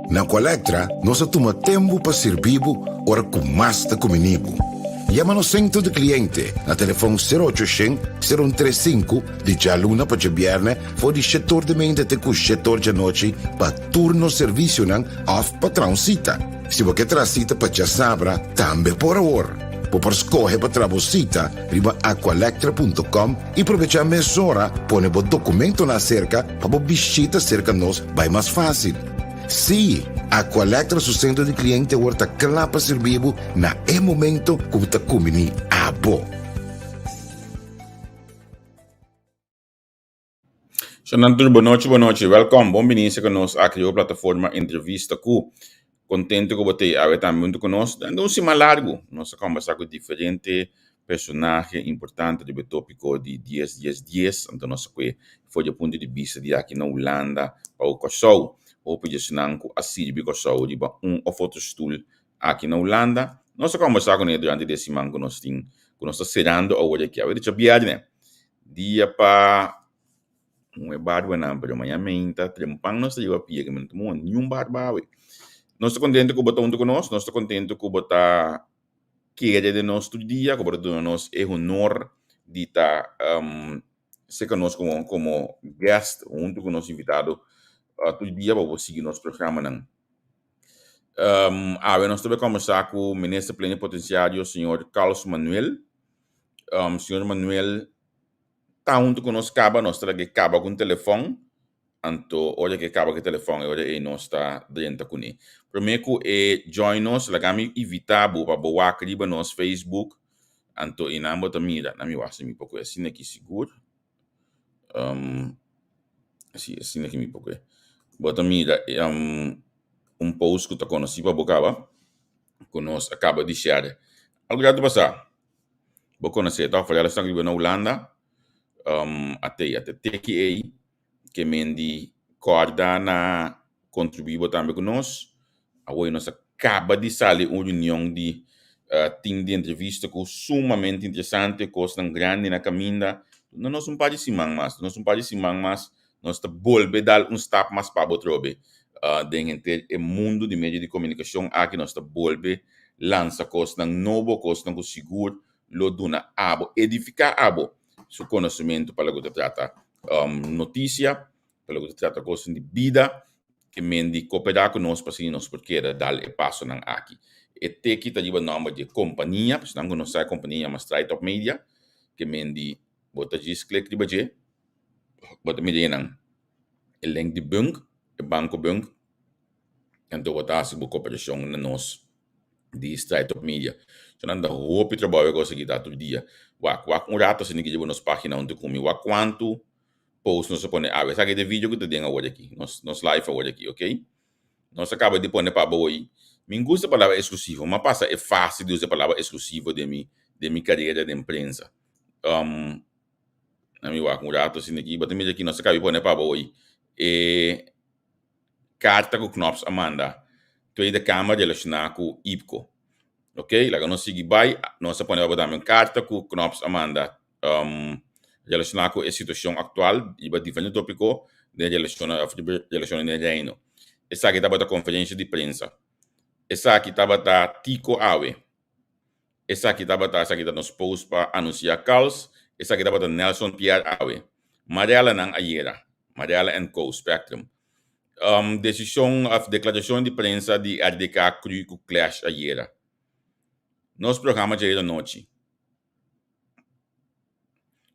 Na Aqualectra nos a tuma tempu pa sirbi bo ora ku mas ta kumini bo. Yama nos sentro di kliente na telefòn sero ocho shen, sero un tres sinku di djaluna pa djabièrnè for di shetor di meinta te ku shetor djanochi pa tur nos servisionan òf pa traha un sita. Si bo ke traha sita pa djasabra tambe por awor. Bo por skohe pa traha bo sita riba aqualectra punto com i probechá mesora pone bo dokumentonan aserka pa bo bishita serka nos bai mas fásil. Sí, Aqualectra su sentro di kliente awor ta kla pa sirbi bo na e momento ku bo ta kumbiní abo. Shonnan tur, bonochi bonochi, welkom, bon bini ku nos aki riba plataforma Entrevista Ku. Kontento ku bo ta ei awe tambe huntu ku nos. Durante un siman largu nos a kombersá ku diferente personahe importante riba e tópiko di dies dies dies, anto nos a kue for di e punto di bista di aki na Hulanda pa ku Kòrsou. Hopi di esnan ku a sirbi Kòrsou riba un òf otro stul aki na Hulanda. Nos a kombersá kuné durante di e siman ku nos tin ku nos ta serando awor aki. Awe ta djabièrnè. Dia pa un e barbanan, pero mañana meinta trempan nos ta lleva pia, que mi no ta muha niun barba awe. Nos ta contento cu bo ta hunto cu nos, nos ta contento cu bo ta kere den nos tur dia, cu bo ta duna nos e honor di ta cerca nos como como guest hunto cu nos invitado tur dia pa bo sigui nos programanan. Awe nos ta bay combersa cu Minister Plenipotenciario señor Carlos Manuel. Señor Manuel ta hunto cu nos caba, nos ta laga e caba cu un telefon, anto ora cu e caba cu e telefon e ora ey nos ta drenta cune. Prome cu e join nos laga mi invita bo pa bo wak riba nos Facebook, anto eynan bo ta mira, na mi wak si mi por cu asina aki sigur. Si asina ki mi por kue. Bo ta mira un post ku ta konosí pa bo kaba, ku nos a kaba di share algu rato pasá. Bo konosé tòg? Foral esnan ku biba na Hulanda a te a te teki ei ke men di kòrda na kontribuí bo tambe ku nos. Awor nos a kaba di sali un reunion di team di entrevista ku sumamente interesante, kosnan grandi na kaminda. Duna nos un par di siman mas, duna nos un par di siman mas, nos ta bolbe dal un stap mas pa bo atrobe den henter e mundu di medio di komunikashon aki. Nos ta bolbe lansa kosnan nobo, kosnan ku sigur lo duna abo, edifiká abo su konosementu pa loke ta trata notisia, pa loke ta trata kosnan di bida. Ke men di koperá ku nos pa asina nos por keda dal e pasonan aki. E teki ta riba nòmber di e kompania, pa esnan ku no sa e kompania yama Stride Top Media. Ke men di bo ta djis klik riba dje, bo ta mira einan e link di bunk, e banko bunk, anto bo ta hasi bo koperashon na nos di Stride Top Media. So nan ta hopi trabou e kos aki ta tur dia. Wak, wak un rato asina ki riba nos página huntu ku mi, wak kuantu post nos a pone awe. Esaki ta e video ku ta den awor aki, nos nos live awor aki, ok. Nos a kaba di pone pa bo hoy. Mi gusta e palabra eksklusivo, mi a pasa e fase di usa e palabra eksklusivo den mi den mi karera den prensa. Na mi wak un rato asina aki, bo ta mira aki nos a kaba di pone pa bo hoy e karta ku Knops a manda Tweede Kamer relashoná ku IPKO. Ok, laga nos sigui bai, nos a pone pa bo tambe un karta ku Knops a manda relashoná ku e situashon aktual riba diferente tópiko den relashon òf riba relashonnan den Reino. Esaki tabata konferensha di prensa. Esaki tabata Tico awe. Esaki tabata esaki ta nos post pa anunsiá Carls. Esaki tabata Nelson Pierre awe. Marelanan ayera. Marela and Co. Spectrum. Desishon òf deklarashon di prensa di RDK Cru ku Clash ayera. Nos programa djayer anochi.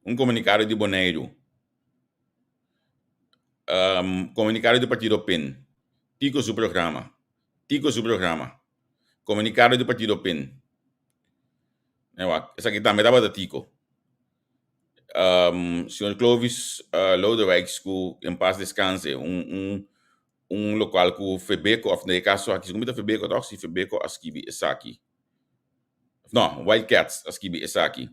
Un komunikado di Boneiru. Komunikado di partido pin. Tiko su programa. Tiko su programa. Komunikado di partido pin. Ewa, esaki tambe tabata Tiko. Señor Clovis Lodewijks ku en paz descanse, un un un lokual ku Febeko, òf den e kaso aki, segun mi ta Febeko tòg? Si Febeko a skibi esaki. No, Wild Cats a skibi esaki.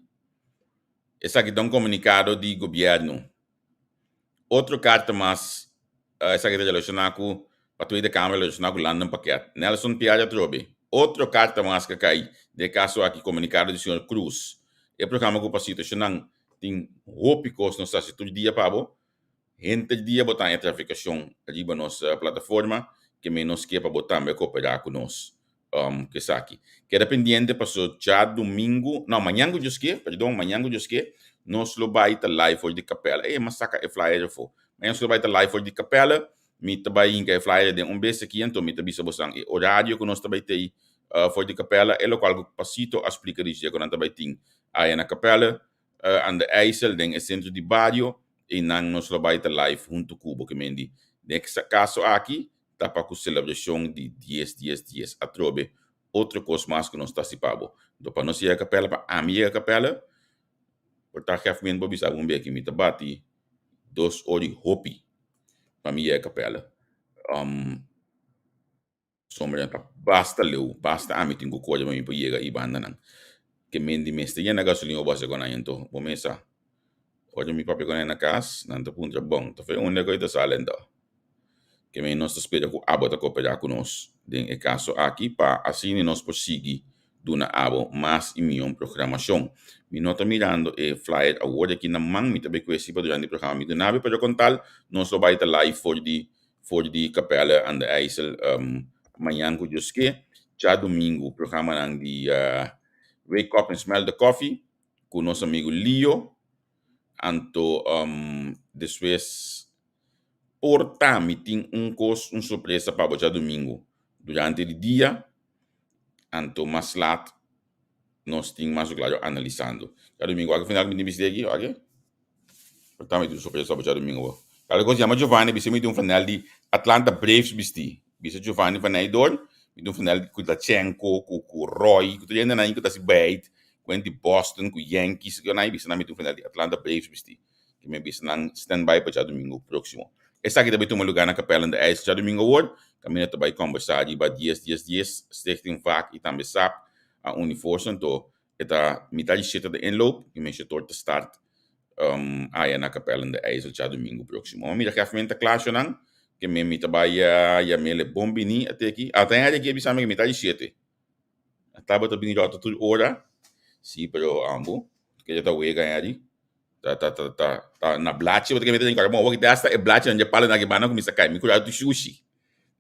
Esaki ta un komunikado di gobièrnu. Otro karta mas, esaki ta relashoná ku pa Tweede Kamer relashoná ku Landenpakket. Nelson Piar atrobe. Otro karta mas ka kai den e kaso aki, komunikado di señor Cruz. E programa ku pa situashonnan tin hopi kos nos ta hasi tur dia pa bo. Henter dia bo ta haña trafikashon riba nos plataforma. Ke men nos ke pa bo tambe koperá ku nos ku esaki. Keda pendiente paso djadumingu, no, mañan ku Dios ke, perdon, mañan ku Dios ke, nos lo bai ta live for di kapèla. Ey, m'a saka e flyer afó. Mañan nos lo bai ta live for di kapèla. Mi ta bai hinka e flyer den un bes aki, anto mi ta bisa bosan e orario ku nos ta bai tei for di kapèla, e lokual ku Pasito a splika di dje ku nan ta bai tin aya na kapèla. Aan de IJssel den e sentro di bario einan nos lo bai ta live huntu ku bo kemendi. Den e kaso aki ta pa ku selebrashon di dies dies dies atrobe otro kos mas ku nos ta hasi pa bo. Enton pa nos yega kapèla pa ami yega kapèla por ta gèfment bo bisa bo un beki mi ta bati dos ora i hopi pa mi yega kapèla. Sombra ta basta leu, basta ami tin ku kore pa mi por yega i bandanan. Ke men di mester yena gasolin o basa ku nan anto bo mes sa. Ora mi papia ku nan na kas, nan ta puntra, Bon, ta fe unda ku e ta sali anto? Ke men nos ta spera ku abo ta koperá ku nos den e kaso aki pa asina nos por sigui duna abo mas i mihó programashon. Mi no ta mirando e flyer awor aki na man, mi ta bay ku e si pa durante e programa mi duna bo, pero kon tal nos lo bay ta live for di For di Capelle aan de IJssel mañan ku Dios ke. Djadumingu programanan di Wake Up and Smell the Coffee ku nos amigu Lio. Anto despues por ta mi tin un kos, un sorpresa pa bo djadumingu durante di dia. Anto mas lat nos tin mas klaro analisando. Djadumingu wak final mi tin bisti aki wak. Por ta mi tin un sorpresa pa bo djadumingu bo. Kal kos yama Giovanni bisa mi tin un fanel di Atlanta Braves bisti. Bisa Giovanni van Nijdoorn mi tin un fanel ku Lachenko ku ku Roy ku tur hende nan ku ta hasi beit ku hende di Boston ku Yankees ku nan bisa nan mi tin un fanel di Atlanta Braves bisti. Ki mi bisa nan stand by pa djadumingu próksimo. Esaki ta bai tuma lugá na Kapèl de IJssel djadumingu awor. Kaminda ta bai kòmbersá riba dies dies dies Stichting Vak i tambe sap a uni forsa anto E ta mitad di shete ta inloop y men shetor ta start aya na Kapellen de IJssel djadumingu proximo. Ma mira jefmente ta kla shonan ke men mi ta bai yamele bon bini a teki. A ta hende aki a bisa mi ke mitad di shete. A tabata bini ròt tur ora. Si, pero ambo ke ta wega hende. Ta ta ta ta ta na blachi bo ta ke mete den kòrda. Bon, awor hasta e blachinan dje palonan aki banda a kuminsá kai. Mi kura tur shushi.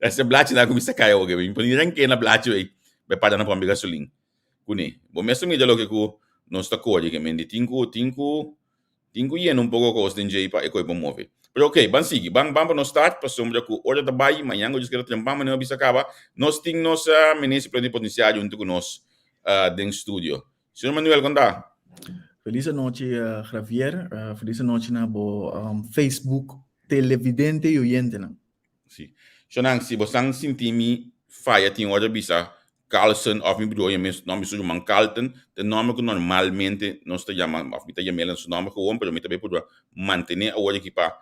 Hasta e blachinan a kuminsá kai awor. Mi por ni ranke na blachi wey. Bai para na pòmpi gasolin. Kuné. Bo mes ta mira loke ku nos ta kore ke mende tin ku tin ku tin ku yena un poko kos den djei pa e koi por move. Pero ok, ban sigui. Ban ban pa nos start pasobra ku ora ta bai mañan ku djis keda trempan manera bisa kaba nos tin nos minister plenipotenciario huntu ku nos den studio. Señor Manuel, kon ta? Felis anochi Javier, felis anochi na bo Facebook televidente y oyentenan. Si. Shonan, si bosan sinti mi faya tin ora bisa Carlson of mi broer yama su nomber su ruman Carlton, ta e nomber ku normalmente nos ta yama of mi ta yama el na su nomber gewoon, pero mi ta bay purba mantene awor aki pa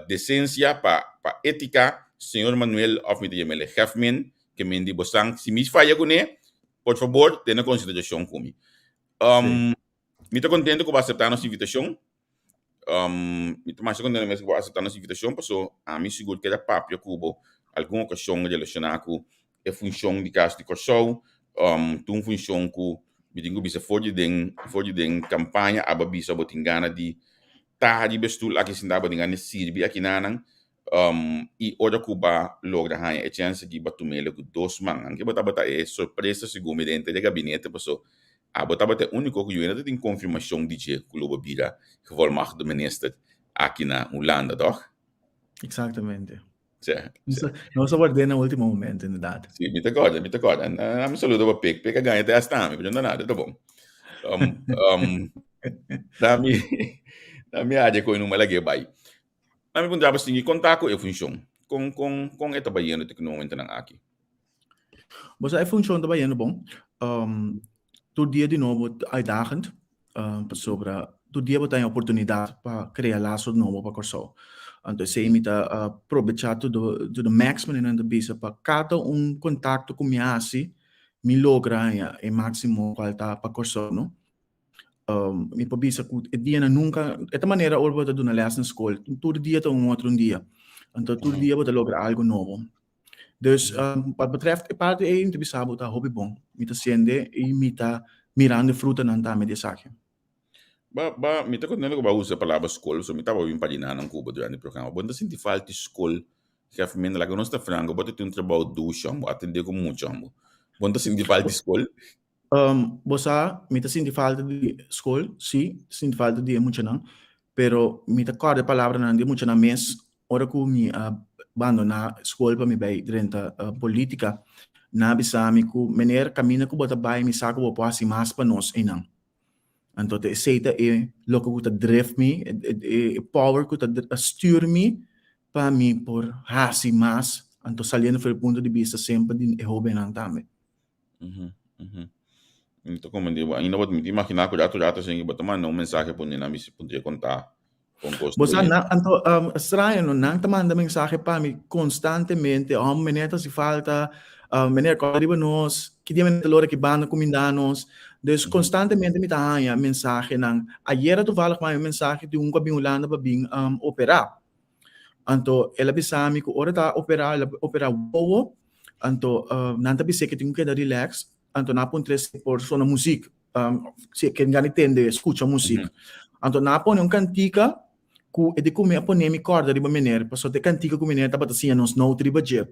desensia, pa pa etica, señor Manuel of mi ta yama el Hefmin, ke men di bosan, si mi faya kuné, por fabor tene konsiderashon ku mi. Mi ta kontento ku bo a aseptá nos invitashon. Mi ta masha kontento mes ku bo a aseptá nos invitashon paso ami sigur keda papia ku bo algun okashon relashoná ku e funshon di Kas di Kòrsou. Ta un funshon ku mi tin ku bisa for di den for di den kampaña aba bisa bo tin gana di taha riba e stul aki sinta bo tin gana di sirbi akinanan. I ora ku ba logra haña e chèns aki ba tum'el ku dos man. Anke bo tabata e sorpresa segun mi denter di e gabinete paso abo tabata e úniko ku yuena ta tin konfirmashon di dje ku lo bo bira gevolmagde minister aki na Hulanda, tòg? Eksaktamente. Sè, sè. Nos a ward'é na último momento, inderdat. Si, mi ta kòrda, mi ta kòrda. Mi saludo pa Pik. Pik a gaña te hasta ami, pero no nada, ta bon. Na mi, na mi área ku e numa lag'é bai. Na mi puntra bo sigui kon ta ku e funshon? Kon kon kon e ta bayendo te ku e momentonan aki? Bo sa e funshon ta bayendo bon. Tur dia di nobo ta uitdagend pasobra tur dia bo ta haña oportunidat pa krea laso nobo pa Kòrsou. Anto esei mi ta probechá to the to the max manera nan ta bisa pa kada un kontakto ku mi hasi mi logra haña e máksimo kual ta pa Kòrsou no. Mi por bisa ku e dianan nunka, e ta manera ora bo ta duna lès na skol, tur dia ta un otro un dia. Anto tur dia bo ta logra algu nobo. Dus wat betreft e parti ei mi ta bisa bo ta hopi bon. Mi ta siende i mi ta mirando e frutanan tambe di esaki. Ba, ba, mi ta kontento ku bo a usa e palabra skol, so mi tabata bin paginá nan ku bo durante e programa. Bo no ta sinti falta di skol? Jef Menda, laga nos ta franco, bo ta tin un trabou dushi hombo, atende ku mucha hombo. Bo no ta sinti falta di skol? Bo sa, mi ta sinti falta di skol, si, sinti falta di e muchanan, pero mi ta kòrda e palabranan di e muchanan mes ora ku mi a bandoná skol pa mi bai drenta politika. Nan a bisa mi ku, Meneer, kaminda ku bo ta bai mi sa ku bo por hasi mas pa nos einan. Anto ta esei ta e loke ku ta drif mi, e power ku ta stuur mi pa mi por hasi mas, anto saliendo for e punto di bista semper di e hobennan tambe. Mi ta comprende bo. Ainda bo, mi ta imagina ku rato rato asin bo ta manda un mensahe pone nan mi si puntra konta kon kos Bo sa nan, anto straño no, nan ta manda mensahe pa mi konstantemente, oh meneer ta hasi falta, meneer kòrda riba nos, ki dia meneer ta lora ki banda kuminda nos. Dus konstantemente mi ta haña mensahenan. Ayera toevallig mi a haña un mensahe di un ku a bin Hulanda pa bin operá. Anto el a bisa mi ku ora ta operá, el a operá wowo, anto nan ta bis'é ke tin ku keda relax, anto nan a puntr'é si por sona muzik, si e ken gana tende, skucha muzik. Anto nan a pone un kantika ku e di ku mi a pone mi kòrda riba meneer, pasobra e kantika ku meneer tabata siña nos nout riba dje.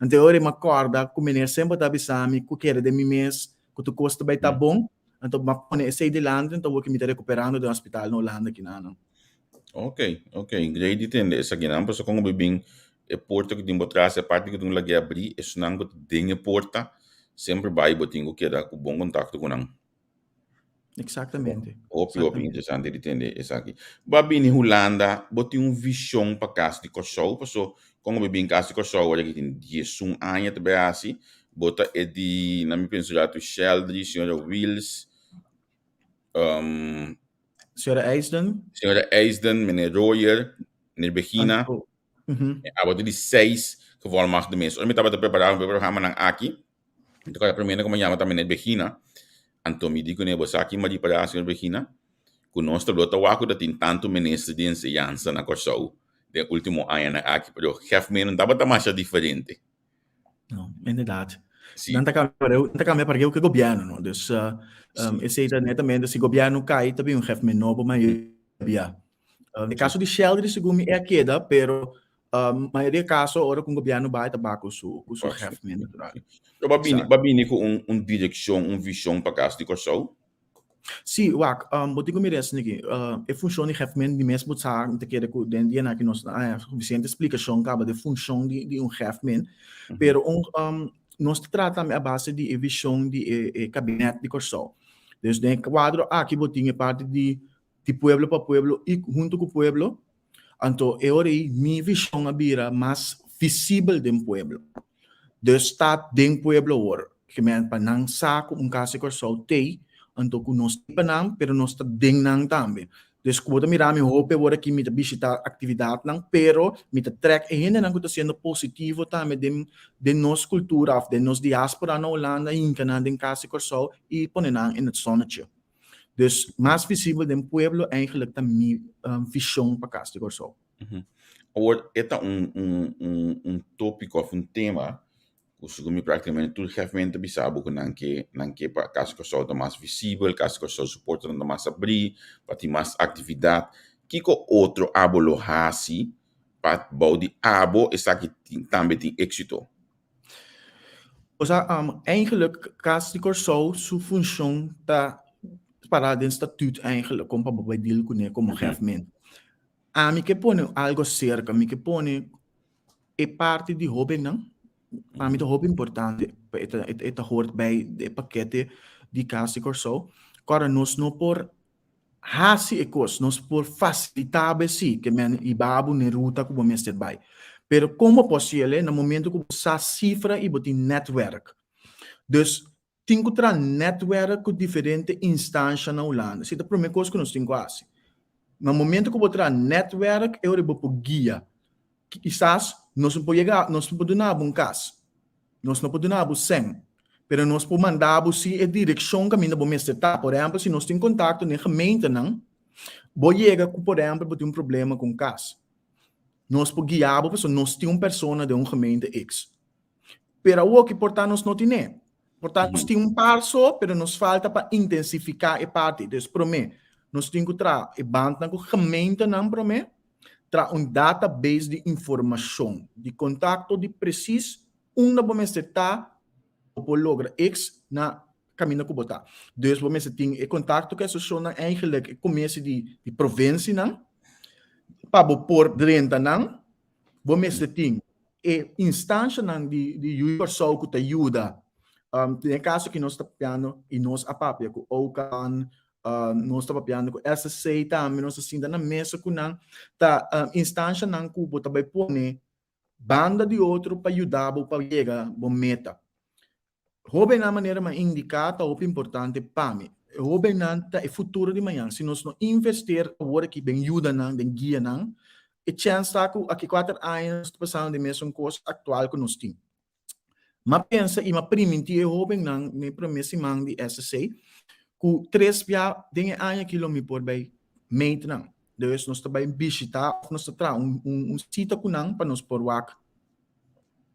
Anto e ora mi a kòrda ku meneer semper ta bisa mi ku kere den mi mes, ku tur kos ta bai ta bon, anto mi a pone esei dilanti, anto awor ku mi ta rekuperando den hospital na Hulanda kinanan. Ok, ok, great di tende esakinan, pasobra kon bo bin e porta ku tin bo tras, e parti ku tin lag'é abrí, esunnan ku ta den e porta semper bai bo tin ku keda ku bon kontakto ku nan. Exactamente. Hopi, hopi interesante di tende esaki. Bo a bini Hulanda, bo tin un vishon pa Kas di Kòrsou, paso kon bo bin Kas di Kòrsou ora ki tin diesun aña ta bai hasi, bo ta e di, na mi pensa ratu, Sheldry, señora Wiels, um, Señora Eisden. Señora Eisden, meneer Royer, meneer Begina. Anto, mhm. Abo ta di seis gevolmagde mensen. Ora mi tabata prepará pa e programanan aki, mi ta kòrda primero ku mi a yama ta meneer Begina. Anto mi di kuné, bo sa ki mi a ripará, señor Begina? Ku nos ta lo ta wak ku ta tin tantu minister di enseñansa na Kòrsou den último añanan aki, pero gèfmeno no tabata masha diferente. No, inderdaad. Sí. Nan ta cambia, nan ta cambia pareu ke gobierno, no? Dus uh, um, esei ta netamente, si gobierno cai, ta bin un jefe nobo, mayoria. Um, de caso di Sheldry, segun mi, e a keda, pero um, mayoria caso, ora ku un gobierno bai, ta ba ku su, ku su jefe, natural. Pero ba bini, ba bini ku un, un direkshon, un vision pa Kas di Kòrsou? Sí, wak, um, bo tin ku mira esaki. Uh, e funshon di hefmen di mes bo sa, mi ta kere ku den dianan aki nos a haña sufisiente splikashon kaba di funshon di, di un hefmen. Pero un, um, nos ta trata tambe a base di e vishon di e, e kabinet di Kòrsou. Dus den e kuadro aki bo tin e parti di, di pueblo pa pueblo i huntu ku pueblo. Anto e ora ei mi vishon a bira mas visibel den pueblo. Dus ta den pueblo awor. Ke men pa nan sa ku un kas di Kòrsou t'ei, anto ku nos t'ei pa nan, pero nos ta den nan tambe. Dus ku bo ta mira mi hopi awor aki mi ta bishita aktividatnan, pero mi ta trèk e hendenan ku ta siendo positivo tambe den den nos kultura òf den nos diaspora na Hulanda, hinka nan den kas di Kòrsou i pone nan in het zonnetje. Dus mas visibel den pueblo eigenlijk ta mi vision pa Kas di Kòrsou. Awor e ta un un un un tópiko òf un tema ku segun mi práktikamente tur gèfmente ta bisa bo ku nan ke nan ke pa Kas di Kòrsou ta mas visibel, Kas di Kòrsou su portanan ta mas abrí, pa tin mas aktividat. Kiko otro abo lo hasi pa bou di abo esaki tin tambe tin éksito? Osea, eigenlijk Kas di Kòrsou su funshon ta pará den statuut eigenlijk kon pa bo bai deal kuné komo gèfmente. Ami ke pone algo serka, mi ke pone e parti di hóbennan, pa mi ta hopi importante, e ta e ta hort bij e pakete di Kas di Kòrsou. Kòrda nos no por hasi e kos, nos por fasilitá bo si, ke men hiba bo n'e ruta ku bo mester bai. Pero kon bo por hasiel na momento ku bo sa sifra i bo tin nètwèrk. Dus tin ku traha nètwèrk ku diferente instansha na Hulanda. Esei ta promé kos ku nos tin ku hasi. Na momento ku bo traha nètwèrk e ora bo por guia. Kisas nos no por yega, nos no por duna bo un kas, nos no por duna bo sèn, pero nos por manda bo si e direkshon kaminda bo mester ta. Por ehèmpel, si nos tin kontakto den gemeentenan, bo yega ku por ehèmpel bo tin un problema ku un kas, nos por guia bo pasobra nos tin un persona den un gemeente X. Pero awoki por ta nos no tine. Por ta nos tin un par so, pero nos falta pa intensifiká e parti. Dus promé, nos tin ku traha e bandnan ku gemeentenan promé. Traha un database di informashon, di kontakto di presis unda bo mester ta pa bo por logra eks na kaminda ku bo ta. Dus bo mester tin e kontakto ku e asosiashonnan eigenlijk e komersi di di provinsianan pa bo por drenta nan. Bo mester tin e instanshanan di di Yu Kòrsou ku ta yuda. Den e kaso aki nos ta papiando i nos a papia ku OCAN, Nos ta papiando ku SSC tambe, nos ta sinta na mesa ku nan. Ta instanshanan ku bo ta bai pone banda di otro pa yuda bo pa yega bo meta. Hóbennan manera mi a indiká ta hopi importante pa mi. E hóbennan ta e futuro di mañan. Si nos no invester awor aki den yuda nan, den guia nan, e chèns ta ku aki kuater aña nos ta pasando den mesun kos aktual ku nos tin. M'a pensa i m'a primintí e hóbennan den e promé siman di SSC ku tres bia den e aña aki lo mi por bai meet nan. Dus nos ta bai bishitá òf nos ta traha un sita ku nan pa nos por wak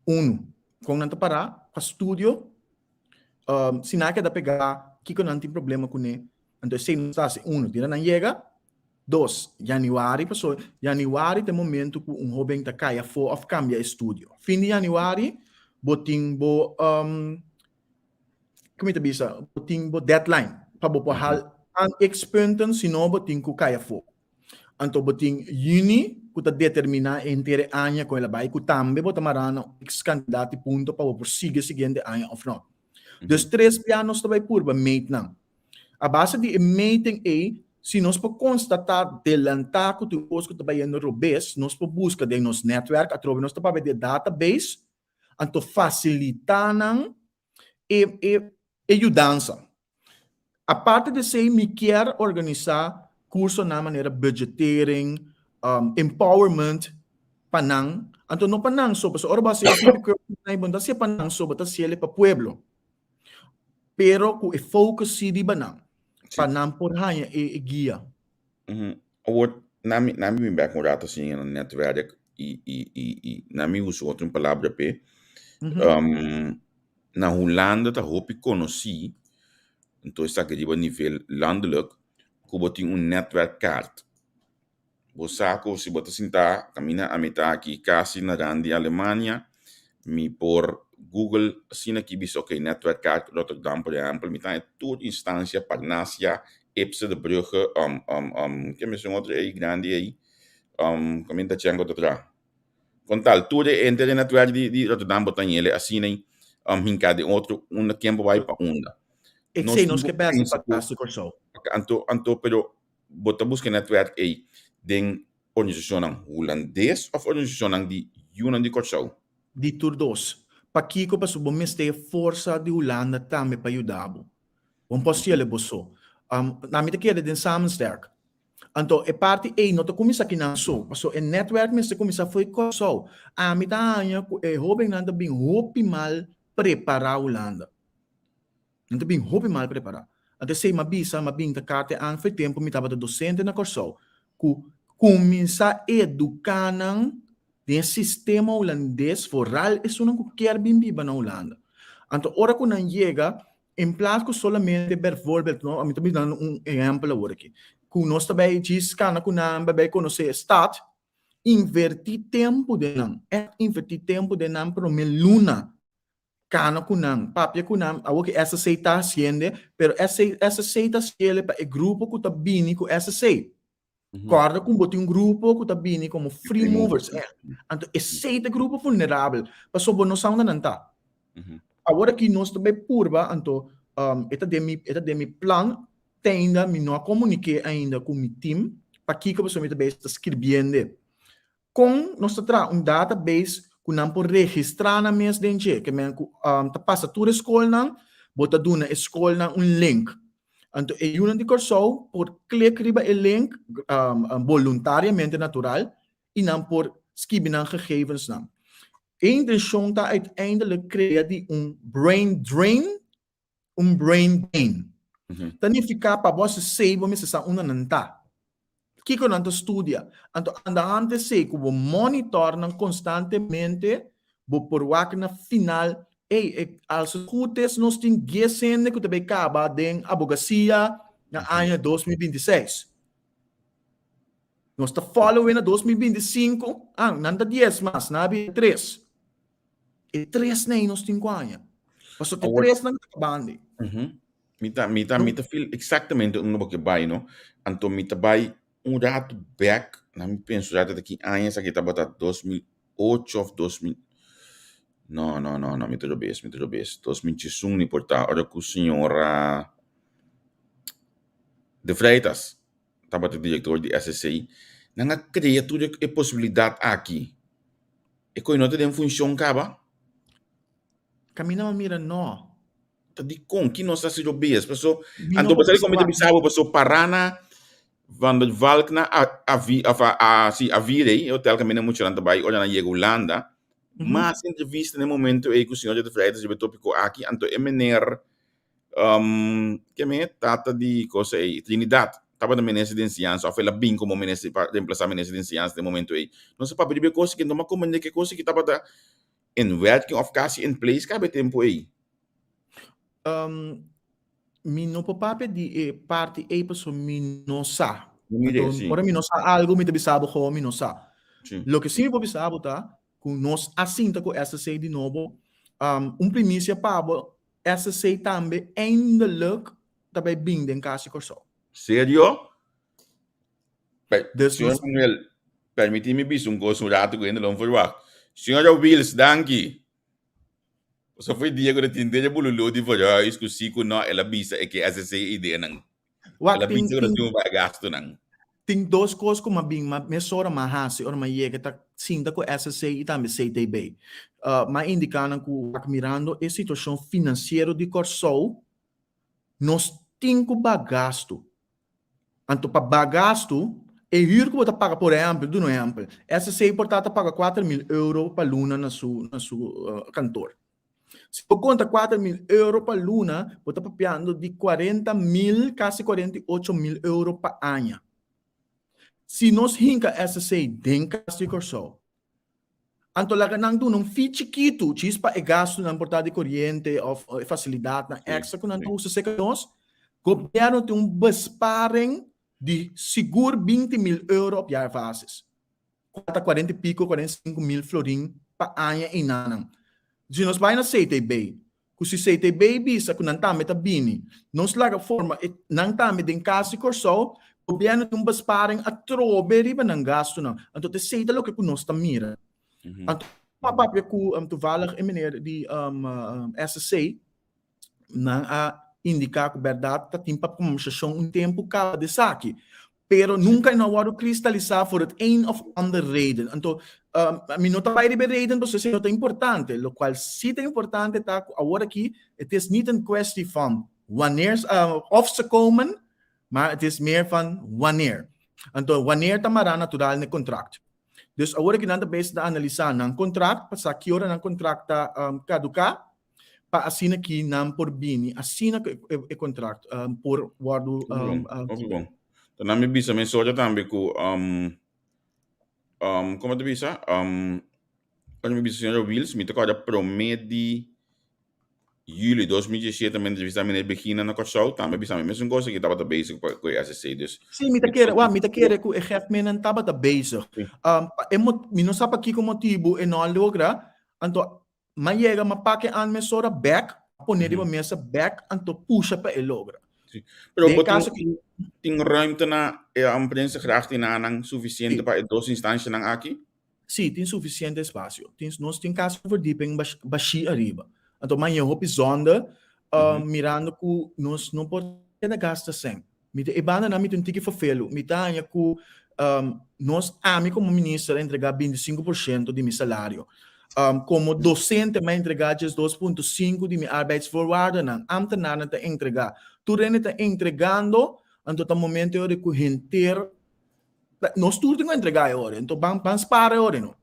unu kon nan ta pará pa studio, si nan a keda pegá kiko nan tin problema kuné. Anto esei nos ta hasi unu dia nan yega. Dos, yanüari, pasobra yanüari ta e momento ku un hóben ta kai afó òf kambia estudio. Fin di yanüari bo tin bo, ku mi ta bisa, bo tin bo deadline pa bo por hal an x punten, si no bo tin ku kai afó. Anto bo tin yüni ku ta determiná e henter e aña kon el a bai, ku tambe bo ta mará na x kantidat di punto pa bo por sigui e siguiente aña òf no. Dus tres bia nos ta bai purba meet nan. A base di e meting ei, si nos por konstatá delantá ku tin kos ku ta bayendo robes, nos por buska den nos nètwèrk, atrobe nos ta papia di e database, anto fasilitá nan e e e yudansa. Aparte di esei mi kier organisá kursonan manera budgetering, empowerment pa nan, anto no pa nan so, pasobra ora bo hasi e tipo kursonan ei bo no ta hasié pa nan so, bo ta hasié pa pueblo. Pero ku e focus si riba nan, pa nan por haña e guia. Awor, na mi, na mi bin bek un rato asina na netwerk i, i, i, i na mi usa otro palabra p'e. Na Hulanda ta hopi konosí, enton esaki riba nivel landelijk, ku bo tin un netwerkkaart. Bo sa ku si bo ta sintá kaminda ami ta aki kasi na rand di Alemania, mi por google asina aki bisa ok netwerkkaart Rotterdam por ehèmpel, mi ta haña tur instansia Parnasia, Ipse de Brugge, ke mesun otro ei grandi ei kaminda ta Chenko ta traha. Kon tal tur e henter e netwerk di Rotterdam bo ta hañ'el asina ei hinká den otro unda ken bo bai pa unda. Esei nos ke bèsti pa kas di Kòrsou. Anto anto pero Bo ta buska e netwerk ei den organisashonnan hulandes òf organisashonnan di yunan di Kòrsou? Di tur dos. Pakiko? Pasobra bo mester e forsa di Hulanda tambe pa yuda bo. Bo no por hasiel e bo so. Ami ta kere den samen sterk. Anto e parti ei no ta kuminsá kinan so, pasobra e netwerk mester kuminsá for di Kòrsou. Ami ta haña ku e hóbennan ta bin hopi mal prepará Hulanda. Nan ta bin hopi mal prepará. Anto esei m'a bisa, m'a bin ta karte an for e tempu mi tabata dosente na Kòrsou, ku kuminsá eduká nan den e sistema hulandes, foral esunnan ku kier bin biba na Hulanda. Anto ora ku nan yega, en plas ku solamente bijvoorbeeld, no, ami ta bisa nan un ehèmpel awor aki, ku nos ta bai djis kana ku nan, bai bai konosé e stat, invertí tempu den nan, ègt invertí tempu den nan promé luna Kana ku nan, papia ku nan, awor ke SSC ta hasiende, pero SSC ta hasiele pa e grupo ku ta bini ku SSC. Kòrda ku bo tin un grupo ku ta bini komo free movers, anto esei ta e grupo vulnerabel, pasobra bo no sa unda nan ta. Awor aki nos ta bai purba, anto e ta den mi, e ta den mi plan, te ainda mi no a komuniké ainda ku mi team, pakiko pasobra mi ta bai ta skirbiende. Kon nos ta traha un database ku nan por registrá nan mes den dje? Ke men ku ta pasa tur e skolnan, bo ta duna e skolnan un link. Anto e yunan di Kòrsou por klik riba e link, boluntariamente natural, i nan por skibi nan gegevensnan. E intenshon ta uiteindelijk krea di un brain drain un brain gain. Ta nifiká pa bo hasi esei bo mester sa unda nan ta. Kiko nan ta studia. Anto andahante esei ku bo monitor nan konstantemente bo por wak na final, ey, e als het goed is nos tin dies hende ku ta bay kaba den abogasia na aña 2026. Nos ta follow na 2025, ah, nan ta 10 mas, nan a bira 3. E 3 nei nos tin ku haña. Pasobra e 3 nan ta kabandi. Mi ta, mi ta, mi ta feel exactamente unda bo ke bai, no? Anto mi ta bai un ratu bek, na mi pensa un ratu ta ki aña esaki tabata, 2008 of 2000, no, no, no, no, mi ta robes, mi ta robes, 2011 ni por ta, ora ku señora De Freitas tabata director di SSC, nan a crea tur e posibilidad aki. E koe no ta den funcion caba? Caminda m'a mira no. Ta dikon? Ki nos ta hasi robes? Paso, anto bo sa dikon mi ta bisa bo, paso pará na Van der Valk na Avi, of a, a, si, Avire, e hotel kaminda muchanan ta bai ora nan yega Hulanda. Mas entrevista na e momento ei ku señor de Freitas riba e topiko aki, anto e meneer Um, ke me tata di cosa ei, Trinidad, tabata minister di enseñansa, of el a bin como minister pa reemplasa minister di enseñansa den momento ei. Nos a papia riba e cosa ki no m'a comprende ke cosa ki tabata in werking of casi in place kaba e tempo ei. Um, mi no por papia di e parti ei pasobra mi no sa. No mire, Anto, si. ora mi no sa algo, mi ta bisa bo gewoon mi no sa. Si. Loke si mi por bisa bo ta ku nos a sinta ku SSC di nobo. Um, un primisia pa bo, SSC tambe eindelijk ta bay bin den Cas di Corsou. Serio? Pe, Dus Señor nos Manuel, permiti mi bisa un cos un rato cu hende lo verwacht. Señora Wiels, danki. Pasobra foi dia cu ta tin den e bululu di verhuis cu si cu no, el a bisa e ke SSC ideanan. Wak, El a tin, bisa cu nos tin, tin un bay gastonan. tin dos cos cu m'a bin, m'a mesora m'a haci ora m'a yega ta sinta cu SSC y tambe CTB. Uh, m'a indica nan cu wak mirando e situacion financiero di Corsou, nos tin cu baha gasto. Anto pa baha gasto, e huur cu bo ta paga, por ehempel, duna un ehempel, SSC por ta ta paga 4000 euro pa luna na su, na su uh, kantoor. Si bo konta 4000 euro pa luna, bo ta papiando di 40.000, kasi 48.000 euro pa aña. Si nos hinka SSC den Kas di Kòrsou, anto laga nan duna un fee chikitu djis pa e gastunan por ta di koriente òf e fasilidatnan èkstra ku nan ta usa serka nos, gobièrnu tin un besparing di sigur 20.000 euro op jaarbasis. Cual ta cuarenta y pico, 45.000 florin pa aña einanan. Si nos bai na CTB, cu si CTB bisa cu nan tambe ta bini, nos laga forma e nan tambe den cas di Corsou, gobierno tin un besparing atrobe riba nan gastonan. Anto ta esey ta loke cu nos ta mira. Anto a papia cu toevallig e meneer di SSC, Nan a indiká ku bèrdat ta tin pa kombersashon un tempu kaba di esaki, pero nunka e no a wòrdu kristalisá for het een of ander reden. Anto, mi no ta bai riba e reden pasobra esei no ta importante. Lokual si ta importante ta ku awor aki het is niet een kwestie van wanneer of ze komen, maar het is meer van wanneer. Anto, wanneer ta mará natural na e kontrakt. Dus awor aki nan ta bezig ta analisá nan kontrakt pa sa ki ora nan kontrakt ta kaduká pa asina ki nan por bini, asina ku e kontrakt por wòrdu. Hopi bon. Ta nan mi bisa mesora tambe ku komo ta bisa ora mi bisa señora Wiels mi ta kòrda promé di juli 2017 mi a entrevistá meneer Begina na Kòrsou tambe a bisa mi mesun kos aki tabata bezig pa ku e SSC dus. Sí mi ta kere wak mi ta kere ku e gèfmennan tabata bezig mi no sa pa kiko motibu e no a logra anto M'a yega, m'a pake an mesora bek, a pone riba mesa bek, anto pusha pa e logra. Sí. Pero Den bo tin, kaso ki tin ruimte na e Prinsengracht i nanan sufisiente Sí. pa e dos instancianan aki? Sí, tin sufisiente espasio. Tin, nos tin kasi un verdieping bash, bashí ariba. Anto m'a yega hopi zonde, mirando ku nos no por keda gasta sèn. Mi ta e bandanan mi ta un tiki ferfelu. Mi ta haña ku nos, ami komo minister a entregá 25% di mi salario. Komo dosente mi a entregá djes 2.5 di mi arbeidsvoorwaardennan. Ámtenarnan ta entregá. Tur hende ta entregando, anto ta momento e ora ku henter Nos tur tin ku entregá e ora, enton ban ban spara e ora no.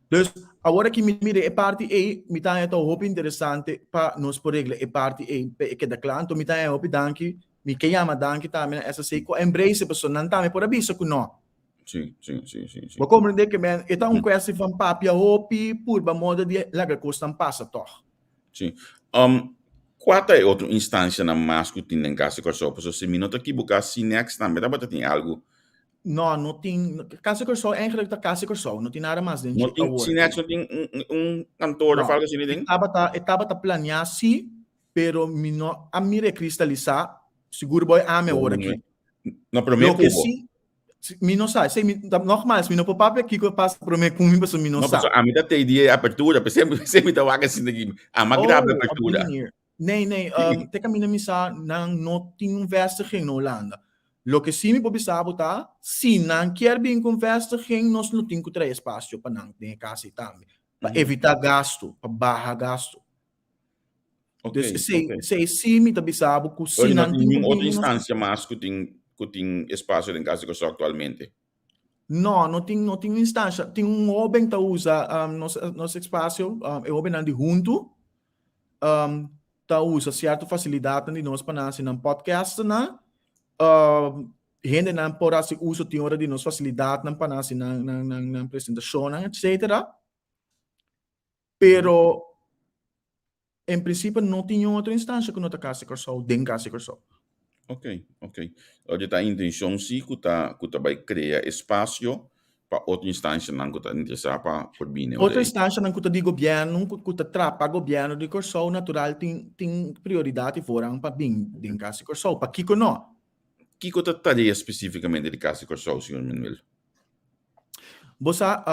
Dus awor aki mi mira e parti ei, mi ta haña ta hopi interesante pa nos por regla e parti ei pa e keda kla. Anto mi ta haña hopi danki, mi ke yama danki tambe na SSC ku a embrace e pasobra nan tambe por a bisa ku no. Sí, sí, sí, sí, sí. Bo komprende ke men e ta un kwesti van papia hopi purba moda di laga kosnan pasa tòg. Sí. Um, kua ta e otro instancianan mas ku tin den Kas di Kòrsou? Pasobra si mi no ta kibuká, Cinex tambe tabata tin algu. No, no tin. Kas di Kòrsou eigenlijk ta Kas di Kòrsou, no tin nada mas den No dje tin, awor. Cinex no tin un, un, un kantoor of No, algo asina e den? tabata, e tabata planeá sí, pero mi no a mira e kristalisá, sigur bo e ami awor aki. No, promé Loke ku bo. sí, mi no sa, esei mi, nogmaals, mi no por papia kiko a pasa promé ku mi, pasobra mi no No, sa. pasobra ami ta tei di e apertura, p'esei p'esei mi ta wak asina aki, ami a graba e Oh, op die apertura. manier. Nee, nee, te kaminda mi sa nan no tin un vestiging na Hulanda. Loke sí mi por bisa bo ta, si nan kier bin ku un vestiging, nos lo tin ku trae espasio pa nan den e kas ei tambe, pa evitá gastu, pa baha gastu. Dus esei, esei sí mi ta bisa bo ku si Oye, no nan tin tin niun ku otro bini nos. instansia mas ku tin ku tin espasio den Kas di Kòrsou aktualmente? No, no tin, no tin un instansha. Tin un hóben ta usa nos nos espasio, e hóbennan di Huntu ta usa sierto fasilidatnan di nos pa nan hasi nan podcastnan. Hendenan por hasi uso tin ora di nos fasilidatnan pa nan hasi nan nan nan nan presentashonnan, etcetera. Pero en principio no tin niun otro instancia cu no ta Cas di Corsou den Cas di Corsou. Ok, ok. Oye, ta intencion si cu ta cu ta bay crea espacio pa otro instancianan cu ta interesa pa por bini ora Otro ey. instancianan cu ta di gobierno, cu cu ta traha pa gobierno di Corsou natural tin tin prioridad y voorrang pa bin den Cas di Corsou. Pakico no? Kico ta tarea specificamente di Cas di Corsou, señor Manuel? Bo sa,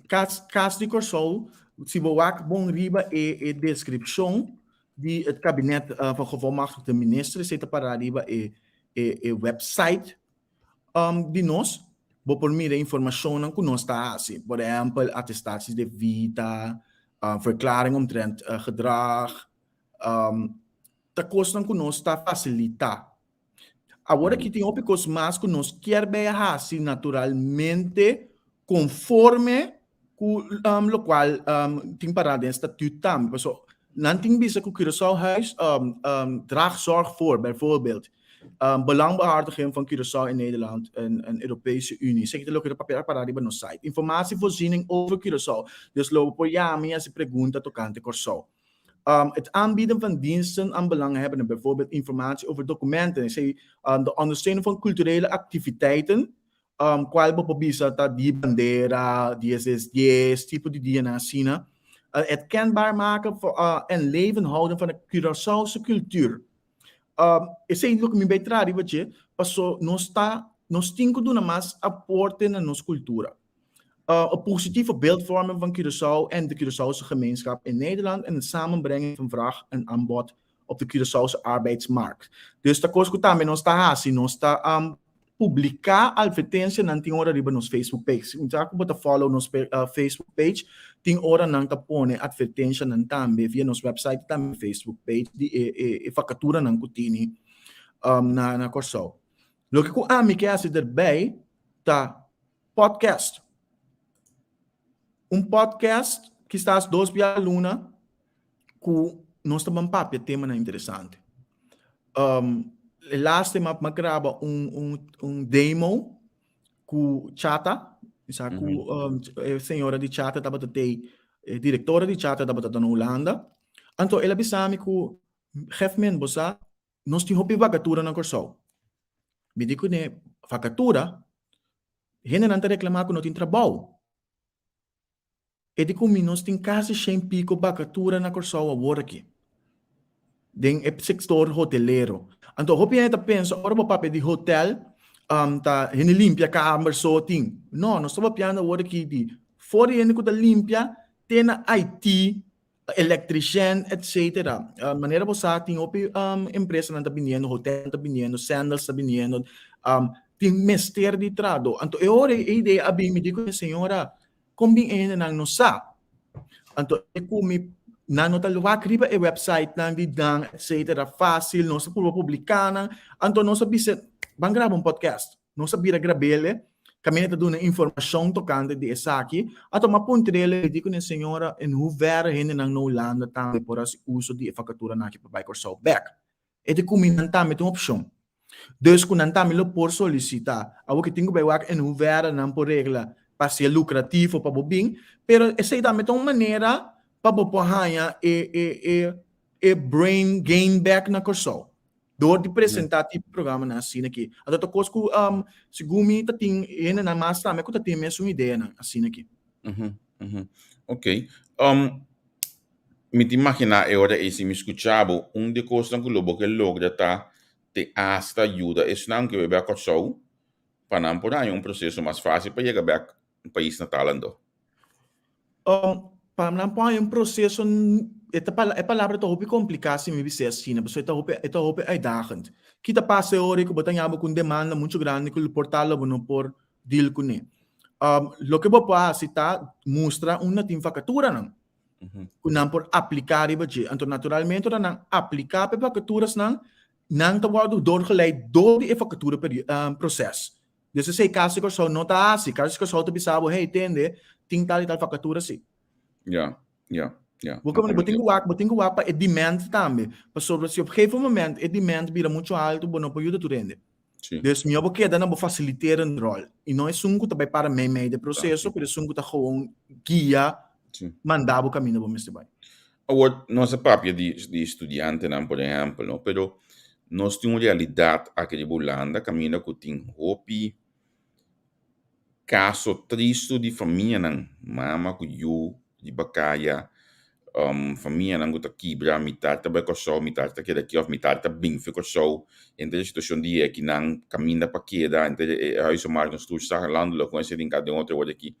Kas, Kas di Kòrsou, si bo wak bon riba e e deskripshon di het kabinet van Gevolmachtigde Minister, esei ta pará riba e e e website di nos, bo por mira e informashonnan ku nos ta hasi. Por ehèmpel, atestaties de vita, verklaring omtrent gedrag, ta kosnan ku nos ta fasilitá. Awor aki tin hopi kos mas ku nos kier bay a hasi naturalmente konforme ku lokual tin pará den statut tambe. Pasobra nan tin bisa ku Curaçao Huis draagt zorg voor, bijvoorbeeld, belangbehartiging van Curaçao in Nederland en Europese Unie. Esaki ta loke ta papia pará riba nos site. Informatievoorziening over Curaçao. Dus lo bo por yama i hasi pregunta tokante Kòrsou. Het aanbieden van diensten aan belanghebbenden, bijvoorbeeld informatie over documenten, esei de ondersteuning van culturele activiteiten, cual bo por bisa ta di bandera, dies des dies, tipo di dianan asina. Het kenbaar maken en leven houden van de Curaçaose cultuur. Esei loke mi bay traha riba dje, paso nos ta, nos tin cu duna mas aporte na nos cultura. Een positieve beeldvorming van Curaçao en de Curaçaose gemeenschap in Nederland en het samenbrengen van vraag en aanbod op de Curaçaose arbeidsmarkt. Dus ta kos ku tambe nos ta hasi, nos ta publiká advertensianan tin ora riba nos Facebook page. Mi sa ku bo ta follow nos Facebook page, tin ora nan ta pone advertensianan tambe via nos website i tambe Facebook page di e vakaturanan ku tini na Kòrsou. Loke ku ami ke hasi derbei ta Podcast. Un podcast kisas dos bia luna ku nos ta ban papia temanan interesante. E laatste m'a m'a graba un un un demo ku Chata, mi sa ku e señora di Chata tabata tei, e direktora di Chata tabata ta na Hulanda. Anto el a bisa mi ku, Gefmin, bo sa nos tin hopi vakatura na Kòrsou. Mi di kuné, Vakatura? Hendenan ta reklamá ku no tin trabou. E di ku mi nos tin kasi shen piko bakatura na Kòrsou awor aki, den e sektor hotelero. Anto hopi hende ta pensa ora bo papia di hotel ta hende limpia kamber so tin. No, nos ta papiando awor aki di for di hende ku ta limpia te na IT, electrician etc. Manera bo sa tin hopi empresanan ta biniendo, hotelnan ta biniendo, Sandals ta biniendo, tin mester di trahadó. Anto e ora e idea a bin mi di ku e señora, kon bin e hendenan no sa? Anto e ku mi nan no ta wak riba e websitenan di nan etc. Fácil, nos ta purba publiká nan. Anto nos a bisa ban graba un podcast. Nos a bira grab'el, kaminda ta duna informashon tokante di esaki. A tuma puntr'el i di ku ne señora en hoeverre hendenan na Hulanda tambe por hasi uso di e vakaturanan aki pa bai Kòrsou bèk. E di ku mi nan tambe ta un opshon. Dus ku nan tambe lo por solisitá. Awor ke tin ku bai wak en hoeverre nan por regla pa sea lukrativo pa bo bin, pero esei tambe ta un manera pa bo por haña e e e e brain gain bèk na Kòrsou. Dor di presentá tipo programanan asina aki. Anto ta kos ku segun mi ta tin hendenan mas tambe ku ta tin mesun ideanan asina aki. Ok. Mi ta imaginá e ora ei si mi skucha bo, un di e kosnan ku lo bo ke logra ta te asta yuda esnan ku bebe a Kòrsou pa nan por haña un proseso mas fásil pa yega bèk pais natal anto. Pa nan por haña un proseso, e ta e palabra ta hopi kompliká si mi bis'é asina, pasobra e ta hopi e ta hopi uitdagend. Ki ta pasa e ora ku bo ta haña bo ku un demanda muchu grandi ku por tal lo bo no por deal kuné. Loke bo por hasi ta mustra unda tin vakaturanan ku nan por apliká riba dje. Anto naturalmente ora nan apliká pa e vakaturasnan, nan ta wòrdu doorgeleid dor di e vakatura proses. Dus esei Kas di Kòrsou no ta hasi. Kas di Kòrsou ta bisa bo, hey, tende, tin tal i tal vakatura si. Ja, ja, ja. Bo komo bo tin ku wak, bo tin ku wak pa e demand tambe. Pasobra si op gegeven moment e demand bira muchu altu, bo no por yuda tur hende. Si. Dus mihó bo keda na bo fasiliterende ròl. I no esun ku ta bai para meimei di e proseso, pero esun ku ta gewoon guia, manda bo kaminda bo mester bai. Awor, nos a papia di di studiantenan, por ehèmpel, no? Pero nos tin un realidat aki riba Hulanda kaminda ku tin hopi kaso tristu di famianan, mama ku yu riba kaya, famianan ku ta kibra, mitar ta bai Kòrsou, mitar ta keda aki òf mitar ta bin for Kòrsou, henter e situashon di akinan kaminda pa keda, henter e huizenmarkttoeslag, landelijk, kon esei tin den otro wòrdu aki.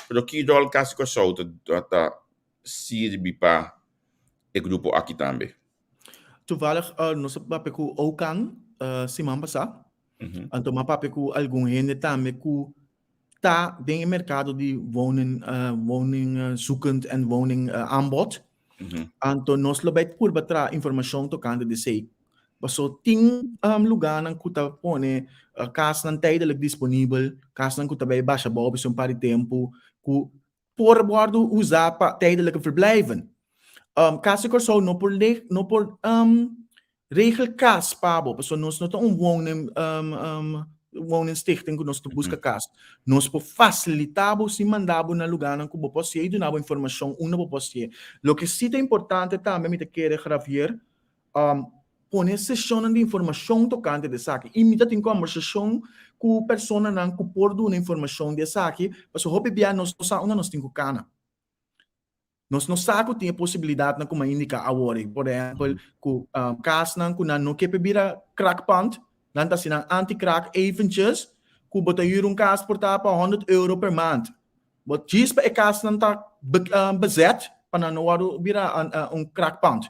Pero ki ròl Kas di Kòrsou ta ta sirbi pa e grupo aki tambe? Toevallig nos a papia ku Okan siman pasá. Anto m'a papia ku algun hende tambe ku ta den e merkado di wonen, woningzoekend en woningaanbod. Anto nos lo bai purba traha informashon tokante di esei. Paso tin lugánan ku ta pone kasnan tijdelijk disponibel, kasnan ku ta bai basha bou pa un par di tempu, ku por wòrdu usá pa tijdelijke verblijven. Kas di Kòrsou no por no por regel kas pa bo, pasobra nos no ta un woning woningstichting ku nos ta buska kas. Nos por fasilitá bo sin manda bo na lugánan ku bo por hasié i duna bo informashon unda bo por hasié. Loke sí ta importante tambe mi ta kere Javier, Pone seshonnan di informashon tokante di esaki i mi ta tin kòmbersashon ku personanan ku por duna informashon di esaki, pasobra hopi bia nos no sa unda nos tin ku kana. Nos no sa ku tin e posibilidatnan ku mi a indiká awor ei, por ehèmpel ku kasnan ku nan no ke pa bira krakpand, nan ta hasi nan anti-krak eventjes, ku bo ta hür un kas por ta pa honderd euro per maand. Bo djis pa e kasnan ta bezet pa nan no wòrdu bira un krakpand.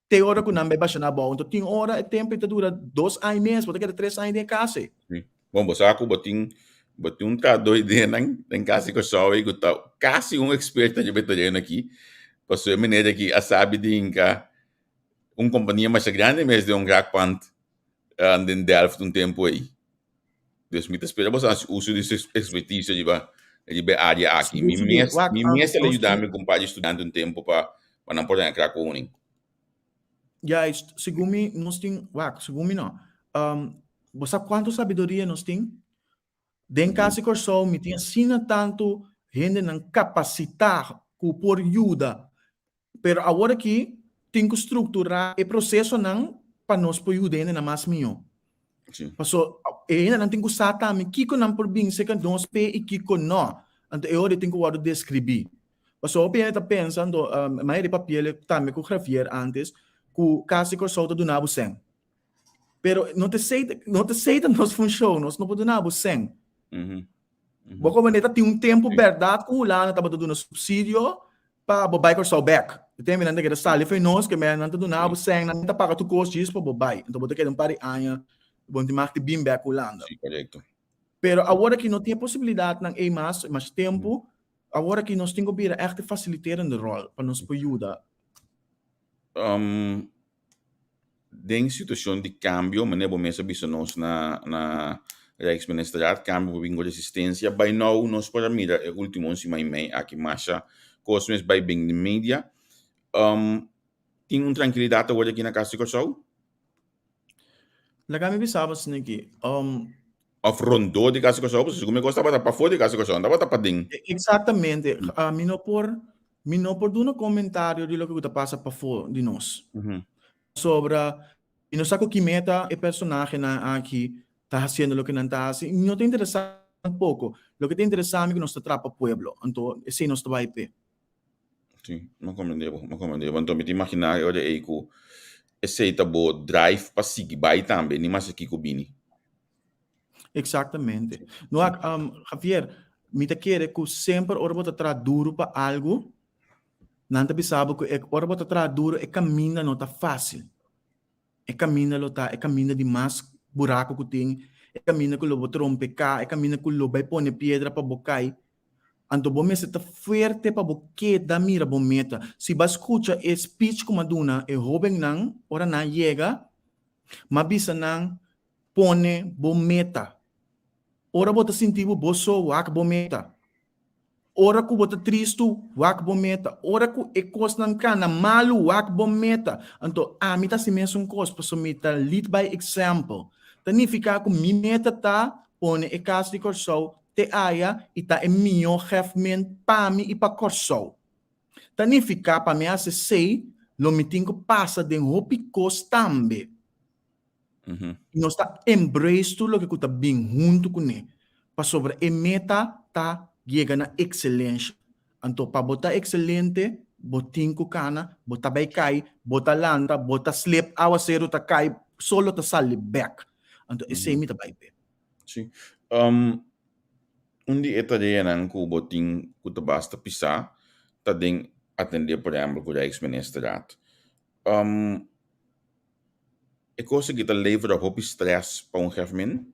Te ora ku nan bai basha na abou. Anto tin ora e tempu ei ta dura dos aña mes, bo ta keda tres aña den e kas ei. Sí. Bon, bo sa ku bo tin bo tin un trahadó ei den nan den kas di Kòrsou ei ku ta kasi un eksperto riba e tereno aki. Pasobra e meneer aki a sabi di hinka un kompania masha grandi mes den un rakpand den Delft un tempu ei. Dus mi ta spera boso hasi uso di su expertise riba riba e área aki. Mi mes mi mes el a yuda mi ku un par di studiante un tempu pa pa nan por haña krak woning. Juist, segun mi nos tin, wak, segun mi no. Bo sa kuantu sabiduria nos tin? Den Kas di Kòrsou mi tin asina tantu hendenan kapasitá ku por yuda. Pero awor aki tin ku strukturá e prosesonan pa nos por yuda hendenan mas mihó. Paso e hendenan tin ku sa tambe kiko nan por bin serka nos p'e i kiko no. Anto e ora ei tin ku wòrdu deskribí. Paso hopi hende ta pensa, anto manera di papia tambe ku Javier ántes, ku Kas di Kòrsou ta duna bo sèn. Pero no ta esei, no ta esei ta nos funshon, nos no por duna bo sèn. Bo komo ta tin un tempu bèrdat ku Hulanda tabata duna supsidio pa bo bai Kòrsou bèk. E tempu nan ta keda sali for nos, ke nan ta duna bo sèn, nan ta paga tur kos djis pa bo bai. Anto bo ta keda un par di aña, bo no tin mag di bin bèk Hulanda. Sí, korekto. Pero awor aki no tin e posibilidatnan ei mas, mas tempu. Awor aki nos tin ku bira ègt e fasiliterende ròl pa nos por yuda. Den situacion di cambio, manera bo mes a bisa nos na na Rijksministerraad, cambio por bin cu resistencia. By now nos por a mira e ultimo un siman y mei aki masha cos mes bay bin den media. Tin un trankilidad awor aki na Cas di Corsou? Laga mi bisa bo asina aki. Of rondó di Cas di Corsou, pasobra segun mi cos tabata pafó di Cas di Corsou, no tabata paden. Exactamente. Mi no por Mi no por duna komentario di loke ku ta pasa pafó di nos. Pasobra Mi no sa ku ki meta e personahenan aki ta hasiendo loke nan ta hasi, mi no ta interesá tampoko. Loke ta interesá mi ku nos ta trapa pueblo, anto esei nos ta bai p'e. Sí, mi a komprendé bo, mi a komprendé bo. Anto mi ta imaginá e ora ei ku esei ta bo drive pa sigui bai tambe, ni maske kiko bini. Exactamente. No, Javier, mi ta kere ku semper ora bo ta traha duru pa algu, nan ta bisa bo ku e ora bo ta traha duru e kaminda no ta fásil. E kaminda lo ta e kaminda di mas buraku ku tin, e kaminda ku lo bo trompeká, e kaminda ku lo bai pone piedra pa bo kai. Anto bo mester ta fuerte pa bo keda mira bo meta. Si bo a skucha e speech ku mi a duna e hóbennan ora nan a yega, mi a bisa nan Pone bo meta. Ora bo ta sinti bo bo so, wak bo meta. Ora ku bo ta tristu, wak bo meta. Ora ku e kosnan kana malu, wak bo meta. Anto ami ta hasi mesun kos, pasobra mi ta lead by example. Ta nifiká ku mi meta ta pone e kas di Kòrsou te aya i ta e mihó gèfment pa mi i pa Kòrsou. Ta nifiká pa mi hasi esei lo mi tin ku pasa den hopi kos tambe. I nos ta embrace tur loke ku ta bin huntu kuné, pasobra e meta ta yega na ekselensha. Anto pa bo ta ekselente, bo tin ku kana, bo ta bai kai, bo ta lanta, bo ta slip, awaseru ta kai, solo ta sali bèk. Anto esei mi ta bai p'e. Sí. Un di e tareanan ku bo tin ku ta basta pisá ta den atendé por ehèmpel ku Rijksministerraad. E kos aki ta levera hopi stress pa un hefmin?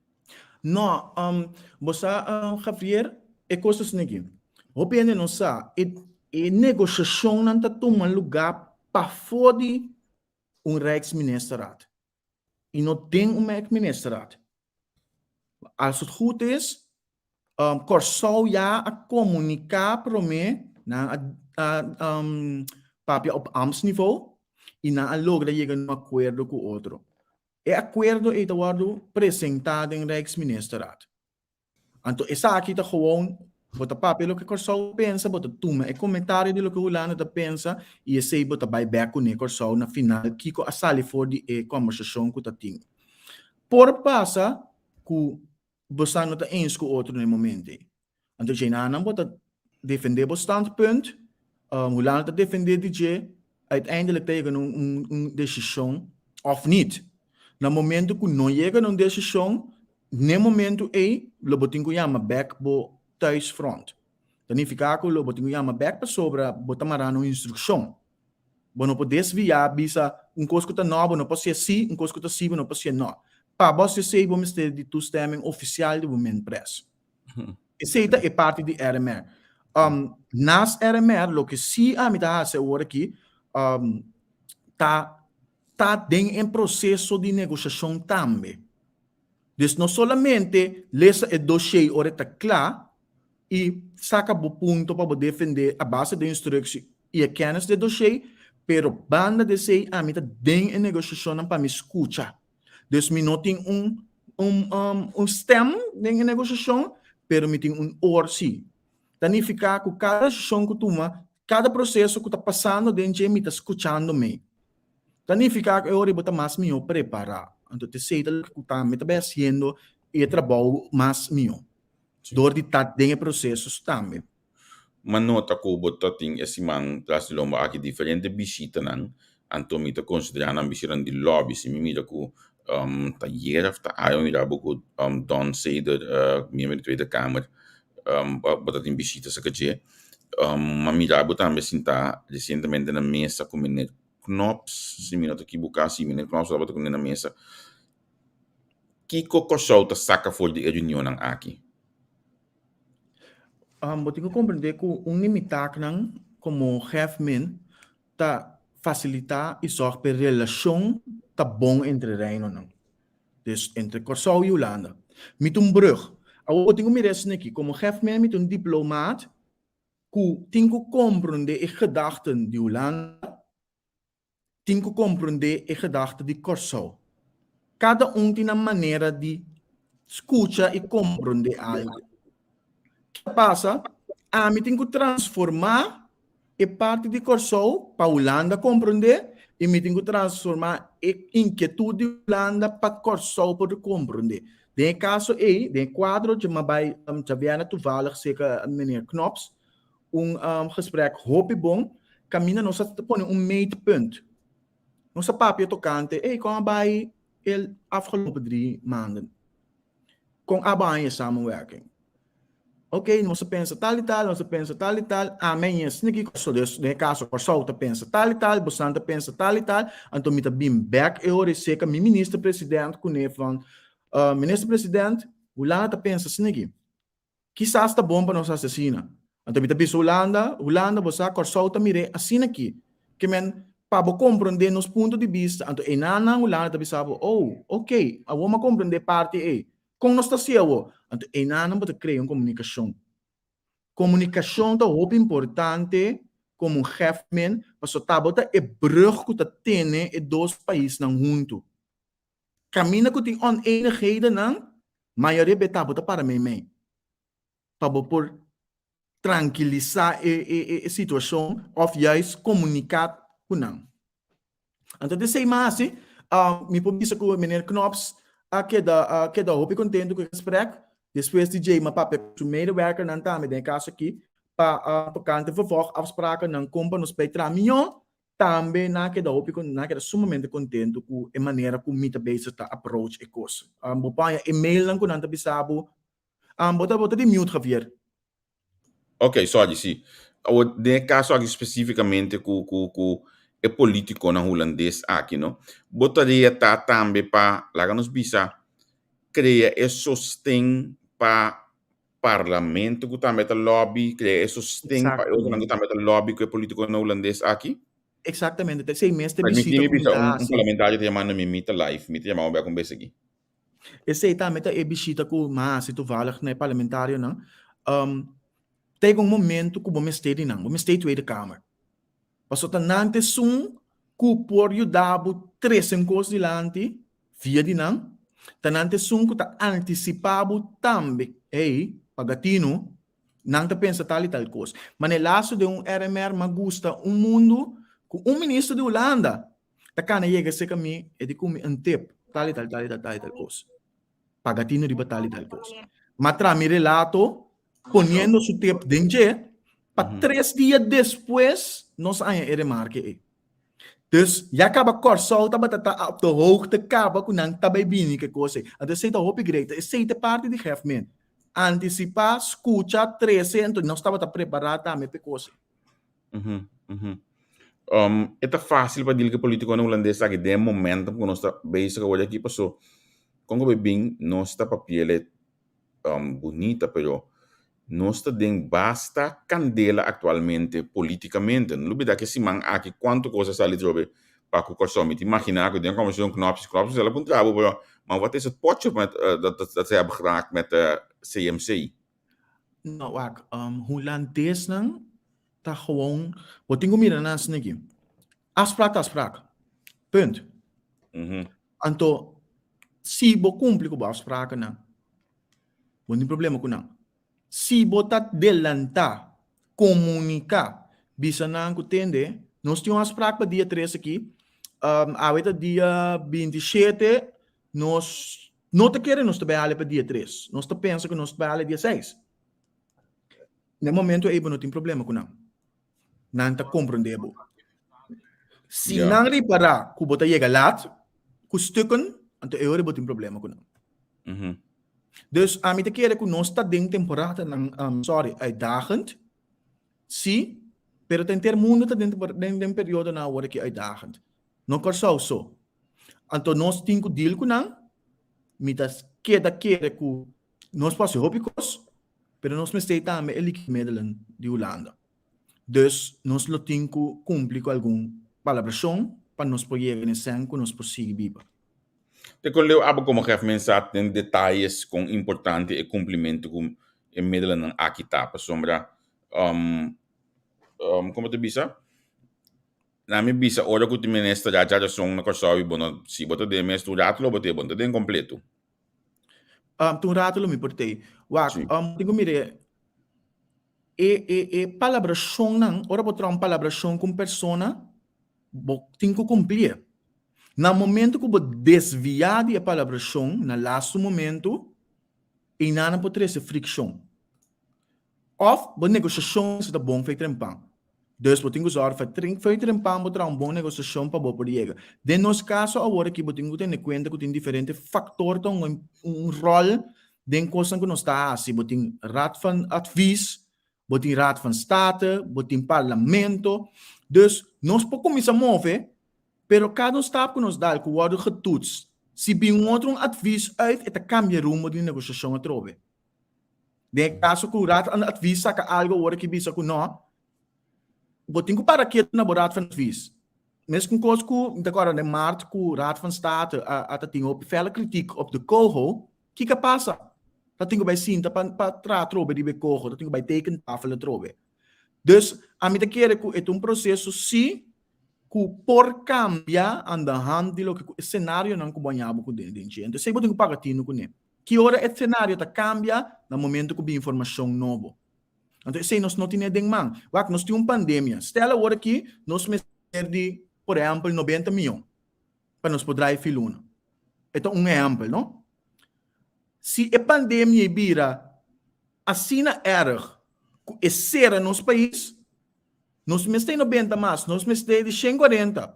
No, bo sa Javier, e kos ta asina aki. Hopi hende no sa, e e negoshashonnan ta tuma lugá pafó di un Rijksministerraad i no den un Rijksministerraad. Als het goed is, Kòrsou ya a komuniká promé, nan a papia op ambtsniveau i nan a logra yega na un akuerdo ku otro. E akuerdo ei ta wòrdu presentá den Rijksministerraad. Anto esaki ta gewoon, bo ta papia loke Kòrsou pensa, bo ta tuma e komentario di loke Hulanda ta pensa i esei bo ta bai bèk kuné Kòrsou na final kiko a sali for di e kòmbersashon ku ta tin. Por pasa ku bosan no ta eens ku otro na e momento ei. Anto djenanan bo ta defendé bo standpunt, Hulanda ta defendé di dje, uiteindelijk ta yega na un desishon òf nit. Na momento ku no yega na un desishon, n'e momento ei lo bo tin ku yama bèk bo thuisfront. Ta nifiká ku lo bo tin ku yama bèk pasobra bo ta mará na un instrukshon. Bo no por desviá, bisa un kos ku ta nò bo no por si'e sí, un kos ku ta sí bo no por si'e nò. Pa bo hasi esei bo mester di toestemming ofisial di bo Minpres. Esei ta e parti di RMR. Naast RMR loke sí ami ta hasi awor aki ta ta den e proseso di negoshashon tambe. Dus no solamente lesa e dossier ora e ta kla i saka bo punto pa bo defende a base di instructie i e kennis di e dossier, pero banda di esei ami ta den e negoshashonnan pa mi skucha. Dus mi no tin un un un stem den e negoshashon, pero mi tin un oor si. Ta nifiká ku kada desishon ku tuma, kada proseso ku ta pasando den dje mi ta skuchando mei. Ta nifiká ku e ora bo ta mas mihó prepará. Anto t'esei ta loke ku tambe ta bai hasiendo e trabou mas mihó. Dor di ta den e proseso tambe. M'a nota ku bo ta tin e siman tras di lomba aki diferente bishitanan, anto mi ta konsiderá nan bishitanan di lòbi. Si mi mira ku ta yera òf ta aya mi mira bo ku Don Seder, miembro di Tweede Kamer, bo ta tin bishita serka dje. M'a mira bo tambe sintá resientemente na mesa ku meneer Knops, si mi no ta kibuká, si meneer Knops tabata ku mi na mesa. Kiko Kòrsou ta saka for di e reunionnan aki? Bo tin ku komprendé ku un di mi taknan komo hefmin ta fasilitá i sòrg pa e relashon ta bon entre reinonan, dus entre Kòrsou i Hulanda. Mi ta un brùg. Awor bo tin ku mira esaki, komo hefmin mi ta un diplomaat ku tin ku komprendé e gedachten di Hulanda, tin ku komprendé e gedachte di Kòrsou. Kada un tin nan manera di skucha i komprendé algu. Ke ta pasa? Ami tin ku transformá e parti di Kòrsou pa Hulanda komprendé. I mi tin ku transformá e inkietut di Hulanda pa Kòrsou por komprondé. Den e kaso ei, den e kuadro dje m'a bai djabièrnè toevallig serka meneer Knops un gesprek hopi bon kaminda nos a pone un meetpunt. Nos a papia tokante, ey, kon a bai e afgelopen drie maanden? Kon abo haña e samenwerking? Ok, nos a pensa tal i tal, nos a pensa tal i tal, ami a ña sniki Kòrsou, dus den e kaso Kòrsou ta pensa tal i tal, bosan ta pensa tal i tal, anto mi ta bin bèk e ora i seka mi minister president kuné van, Minister president, Hulanda ta pensa sniki. Kisas ta bon pa nos hasi asina. Anto mi ta bisa Hulanda, Hulanda, bo sa, Kòrsou ta mir'é asina aki. Ke men, pa bo komprondé nos punto di bista, anto einanan Hulanda ta bisa bo, Oh, oké, awor mi a komprondé parti ei. Kon nos ta hasi awor? Anto einanan bo ta krea un komunikashon. Komunikashon ta hopi importante komo un gèfmen, pasobra ta bo ta e brùg ku ta tene e dos paisnan huntu. Kaminda ku tin onenighedennan, mayoria be ta bo ta para meimei pa bo por trankilisá e e situashon òf juist komuniká ku nan. Anto di esei mas hasi, mi por bisa ku meneer Knops a keda a keda hopi kontentu ku e gesprek. Despues di djei mi a papia ku su medewerkernan tambe den e kaso aki pa tokante vervolgafsprakennan kon pa nos bai traha mihó. Tambe nan a keda hopi nan a keda sumamente kontentu ku e manera ku mi ta bezig ta approach e kos. Bo por haña e mailnan ku nan ta bisa bo. Bo ta bo ta di mute Javier. Ok, sorry, si. Awor, den e kaso aki spesífikamente ku ku ku e polítikonan hulandes aki, no? Bo tarea ta tambe pa, laga nos bisa, krea e sosten pa parlamento ku tambe ta lobby, krea e sosten pa e otronan ku tambe ta lobby ku e politikonan hulandes aki? Exactamente, ta esei mes ta Mi bisita mi ku mi bisa ta un un hasi. parlamentario ta yamando mi, mi ta live, mi ta yama bo bek un bes aki. Esei tambe ta e bishita ku mi a hasi toevallig na e parlamentarionan. Ta yega un momento ku bo mester di nan, bo mester e Tweede Kamer. Pasobra ta nan ta esun ku por yuda bo trese un kos dilanti via di nan. Ta nan ta esun ku ta antisipá bo tambe. Ey, paga tinu, nan ta pensa tal i tal kos. Ma na e laso den un RMR m'a gusta un mundu ku un minister di Hulanda ta kana yega serka mi e di ku mi un tip tal i tal tal i tal tal i tal kos. Paga tinu riba tal i tal kos. M'a traha mi relato poniendo su tip den dje, pa tres dia despues nos haña e remarke ei. Dus ya kaba Kòrsou tabata ta op de hoogte kaba ku nan ta bai bini ku e kos ei. Anto esei ta hopi great. Esei ta e parti di gèfment. Antisipá, skucha, trese, anto nos tabata prepará tambe pa e kos ei. E ta fásil pa dil ku e polítikonan hulandes aki den e momento ku nos ta bezig awor aki paso kon ku bai bin nos ta papiel e bunita pero nos ta den basta candela actualmente politicamente. No lubida ke siman aki cuanto cos a sali trobe pa cu Corsou. Mi ta imagina cu den conversacion Knopjes, Knopjes a puntra bo pero maar wat is het potje met dat dat ze hebben geraakt met CMC? No wak, Hulandesnan ta gewoon, bo tin cu mira nan asina aki. Afspraak ta afspraak. Punt. Anto, si bo kumpli ku bo afsprakennan, bo no tin problema ku nan. Si bo ta delantá, komuniká, bisa nan ku tende, nos tin un afspraak pa dia tres aki, awe ta dia 27, nos no ta kere nos ta bai hali pa dia tres, nos ta pensa ku nos ta bai hali dia seis. Na e momento ei bo no tin problema ku nan. Nan ta komprondé bo. Si nan ripará ku bo ta yega lat ku stukken, anto e ora bo tin problema ku nan. Dus ami ta kere ku nos ta den temporadanan, sorry, uitdagend, sí, pero ta henter mundu ta den den periodonan awor aki uitdagend. No Kòrsou so. Anto nos tin ku deal ku nan. Mi ta keda kere ku nos por hasi hopi kos, pero nos mester tambe e liquidmiddelen di Hulanda. Dus nos lo tin ku kumpli ku algun palabrashon pa nos por yega na e sèn ku nos por sigui biba. Te kon leu abo komo gef men sa den detayes kon importante e kumplimentu ku e middelennan aki ta? Pasobra, komo ta bisa? Na mi bisa ora ku tin minister ya djarason na Kòrsou i bo no, si bo ta den mes tur ratu lo bo te, bo no ta den kompleto. Tur ratu lo mi por tei. Wak, tin ku mira e e e palabrashonnan, ora bo traha un palabrashon ku un persona. Bo tin ku kumplié. Na momento ku bo desviá di e palabrashon na lastu momento, einan por trese frikshon. Òf bo negoshashon mester ta bon fei trempan. Dus bo tin ku sòru fei trempan bo traha un bon negoshashon pa bo por yega. Den nos kaso awor aki bo tin ku tene kuenta ku tin diferente faktor ta hunga un ròl den kosnan ku nos ta hasi. Bo tin Raad van Advies, bo tin Raad van State, bo tin Parlamento. Dus nos por kuminsá move, pero kada un stap ku nos dal ku wòrdu getoets, si bin un otro un advies uit e ta kambia rumbo di negoshashon atrobe. Den e kaso ku Raad van Advies saka algu awor aki bisa ku no, bo tin ku para ketu na bo Raad van Advies. Meskun kos ku mi ta kòrda den mart ku Raad van State a ta tin hopi fèle kritiek op de coho, kiko a pasa? Ta tin ku bai sinta pa pa traha atrobe riba e coho, ta tin ku bai tekentafel atrobe. Dus ami ta kere ku e ta un proseso si ku por kambia aan de hand di loke ku e senarionan ku bo a ña bo ku den dje. Entonces esei bo tin ku paga tinu kuné. Ki ora e senario ta kambia? Na momento ku bin informashon nobo. Anto esei nos no tine den man. Wak, nos tin un pandemia. Stel awor aki nos mester di, por ehèmpel, nobenta mion pa nos por draai filuna. E ta un ehèmpel, no? Si e pandemia ei bira asina erg ku e sera nos pais, nos mester nobenta mas, nos mester di 140.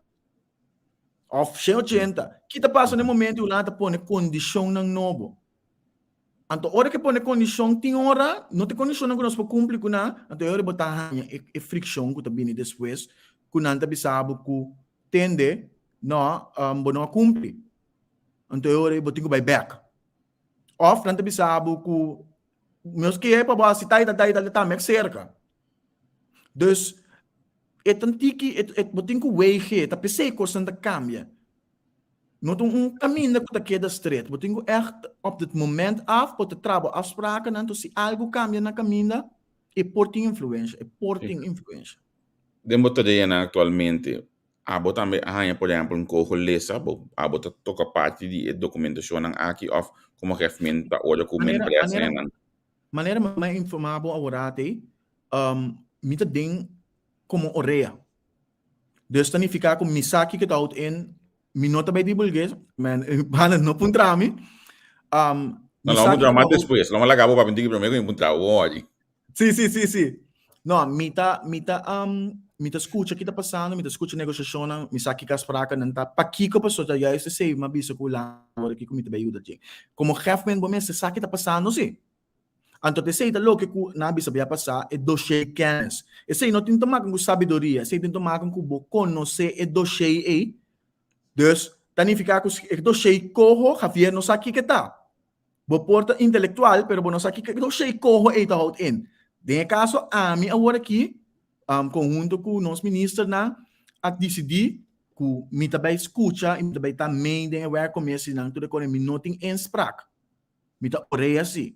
Of 180. Ki ta pasa na e momento Hulanda ta pone kondishonnan nobo? Anto ora ke pone kondishon tin ora no ta e kondishonnan ku nos por kumpli ku nan, anto e ora bo ta haña e e frikshon ku ta bini despues ku nan ta bisa bo ku tende no bo no a kumpli. Anto e ora bo tin ku bai bèk. Of nan ta bisa bo ku nos ke pa bo hasi tal i tal tal i tal tambe serka. Dus e ta un tiki, e, e, bo tin ku wege, ta p'esei kosnan ta kambia. No ta un kaminda ku ta keda stret. Bo tin ku ègt op dit moment af, bo ta traha bo afsprakennan, enton si algu kambia na kaminda, e por tin influensha, e por tin influensha. Den bo tareanan aktualmente, abo tambe a haña por ehèmpel un koho lesa? Bo, abo ta toka parti di e dokumentashonnan aki òf komo gegeven ta ora ku men Manera, presa manera, nan? Manera mi a informá bo aworat ei, mi ta den komo orea. Dus ta nifiká ku mi sa kiko ta houdt in, mi no ta bai dibulg'é, men banda no puntra mi. No, lo puntra mas despues, lo laga bo papia un tiki promé ku mi puntra bo ori. Sí, sí, sí, sí. No, mi ta, mi ta, mi ta skucha ki ta pasando, mi ta skucha negoshashonnan, mi sa kiko afsprakennan ta, pakiko pasobra ta juist esei mi a bisa ku Hulanda awor aki ku mi ta bai yuda dje. Komo gegeven bo mester sa ki ta pasando si. Anto esei ta loke ku nan a bisa bia pasá, e doshé kennis. Esei no tin te maken ku sabiduria, esei tin te maken ku bo konosé e doshé ei. Dus, ta nifiká ku si e doshé koho, Javier no sa kiko e ta. Bo por ta intelektual, pero bo no sa kiko e doshé koho ei ta houdt in. Den e kaso ami awor aki, konhunto ku nos ministernan, a disidí ku mi ta bai skucha i mi ta bai ta mee den e werkkomissienan tur e kos, mi no tin inspraak. Mi ta orea si.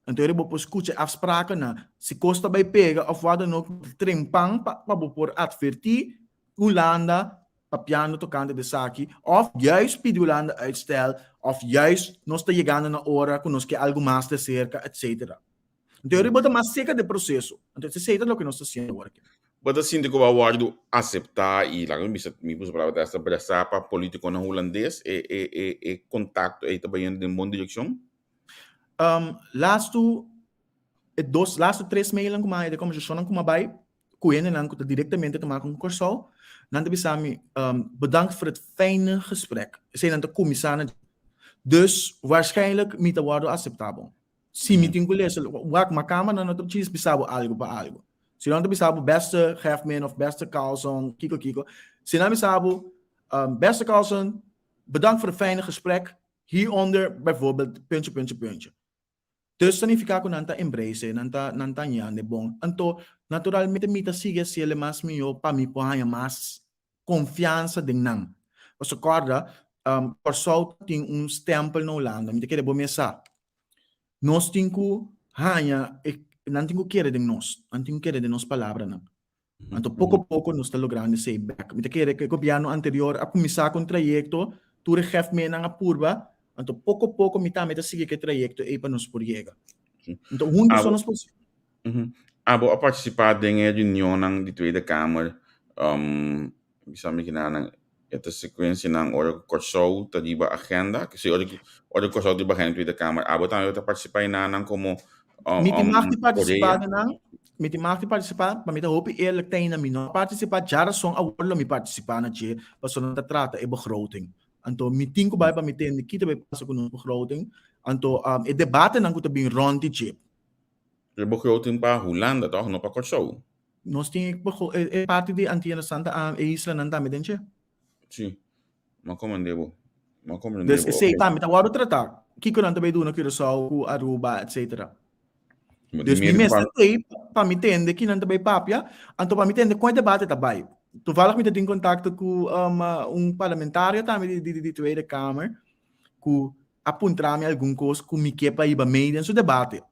Anto ora bo por skucha e afsprakennan, si kos ta bai pega òf wak dan ook trempan pa pa bo por atvertí Hulanda papiando tokante di esaki òf juist pidi Hulanda uitstel òf juist nos ta yegando na ora ku nos ke algu mas de serka etcetera. Anto ora bo ta mas serka di e proseso. Anto esei ta loke nos ta hasiendo awor aki. Bo ta sinti ku bo a wòrdu aseptá i laga mi bisa mi usa palabra ta brasá pa polítikonan hulandes? E e e e kontakto ei ta bayendo den bon direkshon? Lastu e dos lastu tres mailnan ku mi a haña di e kombersashonnan ku mi a bai ku hendenan ku ta direktamente ta maka ku Kòrsou, nan ta bisa mi bedankt voor het fijne gesprek. Esei nan ta kuminsá na Dus waarschijnlijk mi ta wòrdu aseptá bon. Si mi tin ku lesa, wak, ma kama nan no ta djis bisa bo algu pa algu. Si nan ta bisa bo beste Hefman of beste Carlson, kiko kiko. Si nan bisa bo, beste Carlson, bedankt voor het fijne gesprek, hieronder bijvoorbeeld puntje puntje puntje. Dus ta nifiká ku nan ta embrace, nan ta nan ta hañando e bon. Anto, naturalmente mi ta sigui hasiel mas mihó pa mi por haña mas konfiansa den nan. Pasobra kòrda, Kòrsou tin un stèmpel na Hulanda, mi ta kere bo mes sa. Nos tin ku haña e, nan tin ku kere den nos, nan tin ku kere den nos palabranan. Anto poko poko nos ta logrando esei bèk. Mi ta kere ku e gobièrnu anterior a kuminsá ku un trayekto, tur e gèfmennan a purba, anto poko poko mi tambe ta sigui ku e trayekto ei pa nos por yega. Anto huntu so nos por. Abo a partisipá den e reunionnan di Tweede Kamer. Bisa mi kinanan e ta sekuensianan ora ku Kòrsou ta riba agenda, si ora ku ora ku Kòrsou ta riba agenda Tweede Kamer, abo tambe ta partisipá enanan komo Mi tin mag di partisipá den nan, mi tin mag di partisipá, ma mi ta hopi eerlijk teina mi no a partisipá, djarason awor lo mi partisipá na dje, pasobra nan ta trata e begroting. Anto mi tin ku bai pa mi tende ki ta bai pasa ku nos begroting, anto e debatenan ku ta bin rònt di dje. E begroting pa Hulanda tòg, no pa Kòrsou? Nos tin e parti di Antiana Santa Ana, e islanan tambe den dje. Sí, m'a komprendé bo. M'a komprendé Dus bo, esei oké. tambe ta wòrdu tratá. Kiko nan ta bai duna Curaçao ku Aruba, etcetera. Bo tin Dus mi miedu mester pa. t'ei pa mi tende ki nan ta bai papia, anto pa mi tende kon e debate ta bai. Toevallig mi ta tin kontakto ku un parlamentario tambe di di di Tweede Kamer ku a puntra mi algun kos ku mi ke pa hiba mei den su debate.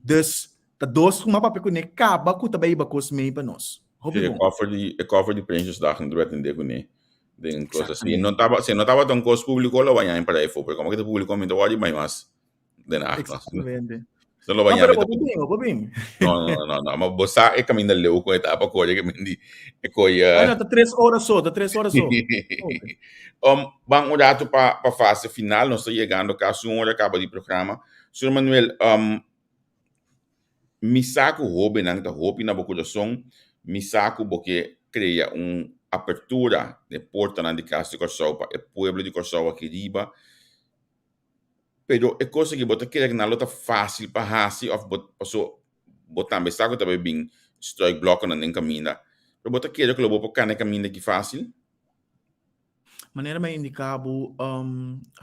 Dus ta dos ku m'a papia kuné kaba ku ta bai hiba kos mei pa nos. Hopi E bon. kòfer di e kòfer di Prinsjesdag no ta bai atendé kuné den kos así. Exactamente. No taba si no tabata un kos públiko lo baña mi para efo, pero komo ke ta públiko mi ta wòrdu bai mas den Haag. Exactamente. Si no lo No, baña pero mi bo ta por bin, bo por bin. No, no, no, no, ma bo sa e kaminda leu ku e ta pa kore ke men di e koi Ah, no, ta tres ora so, ta tres ora so. Oké. Ban un ratu pa pa fase final, nos ta yegando kasi un ora kaba di programa. Señor Manuel, mi sa ku hóbennan ta hopi na bo kurason, mi sa ku bo ke krea un apertura den portanan di Kas di Kòrsou pa e pueblo di Kòrsou aki riba. Pero e kos aki bo ta kere ku nan lo ta fásil pa hasi òf bo paso bo tambe sa ku ta bai bin struikblokkenan den kaminda, pero bo ta kere ku lo bo por kana e kaminda aki fásil? Manera mi a indiká bo,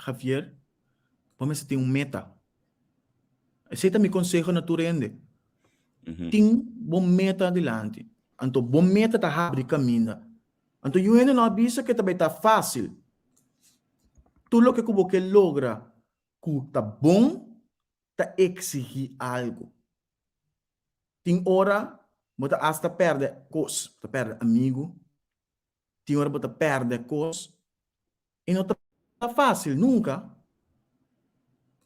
Javier, bo mester tin un meta. Esei ta mi konseho na tur hende. Tin bo meta dilanti. Anto bo meta ta habri kaminda. Anto yu hende no a bisa ku e ta bai ta fásil. Tur loke ku bo ke logra ku ta bon ta eksigí algu. Tin ora bo ta asta pèrdè kos, bo ta pèrdè amigu, tin ora bo ta pèrdè kos i no ta fásil nunka.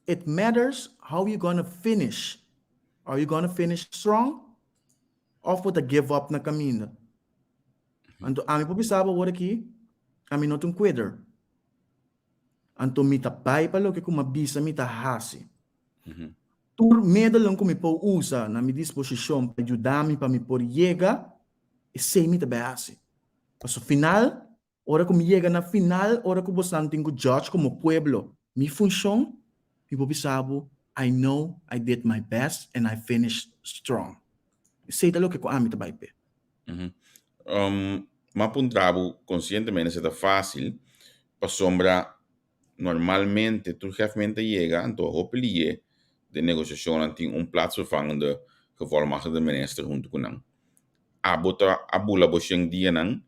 It matters how you gonna finish. Are you gonna finish strong òf bo ta give up na kaminda? Anto ami por bisa bo awor aki, ami no ta un quitter. Anto mi ta bai pa loke ku mi a bisa mi ta hasi. Tur medelnan ku mi por usa na mi disposishon pa yuda mi pa mi por yega, esei mi ta bai hasi. Pasobra final, ora ku mi yega na final, ora ku bosnan tin ku judge komo pueblo mi funshon, mi por bisa bo, I know I did my best and I finished strong. Esei ta loke ku ami ta bai p'e. M'a puntra bo konsientemente si ta fásil, pasobra normalmente tur hefmen ta yega, anto hopi liye den negosiashonnan tin un plaatsvervangende gevolmachtigde minister huntu ku nan. Abo ta a bula bo shen dianan,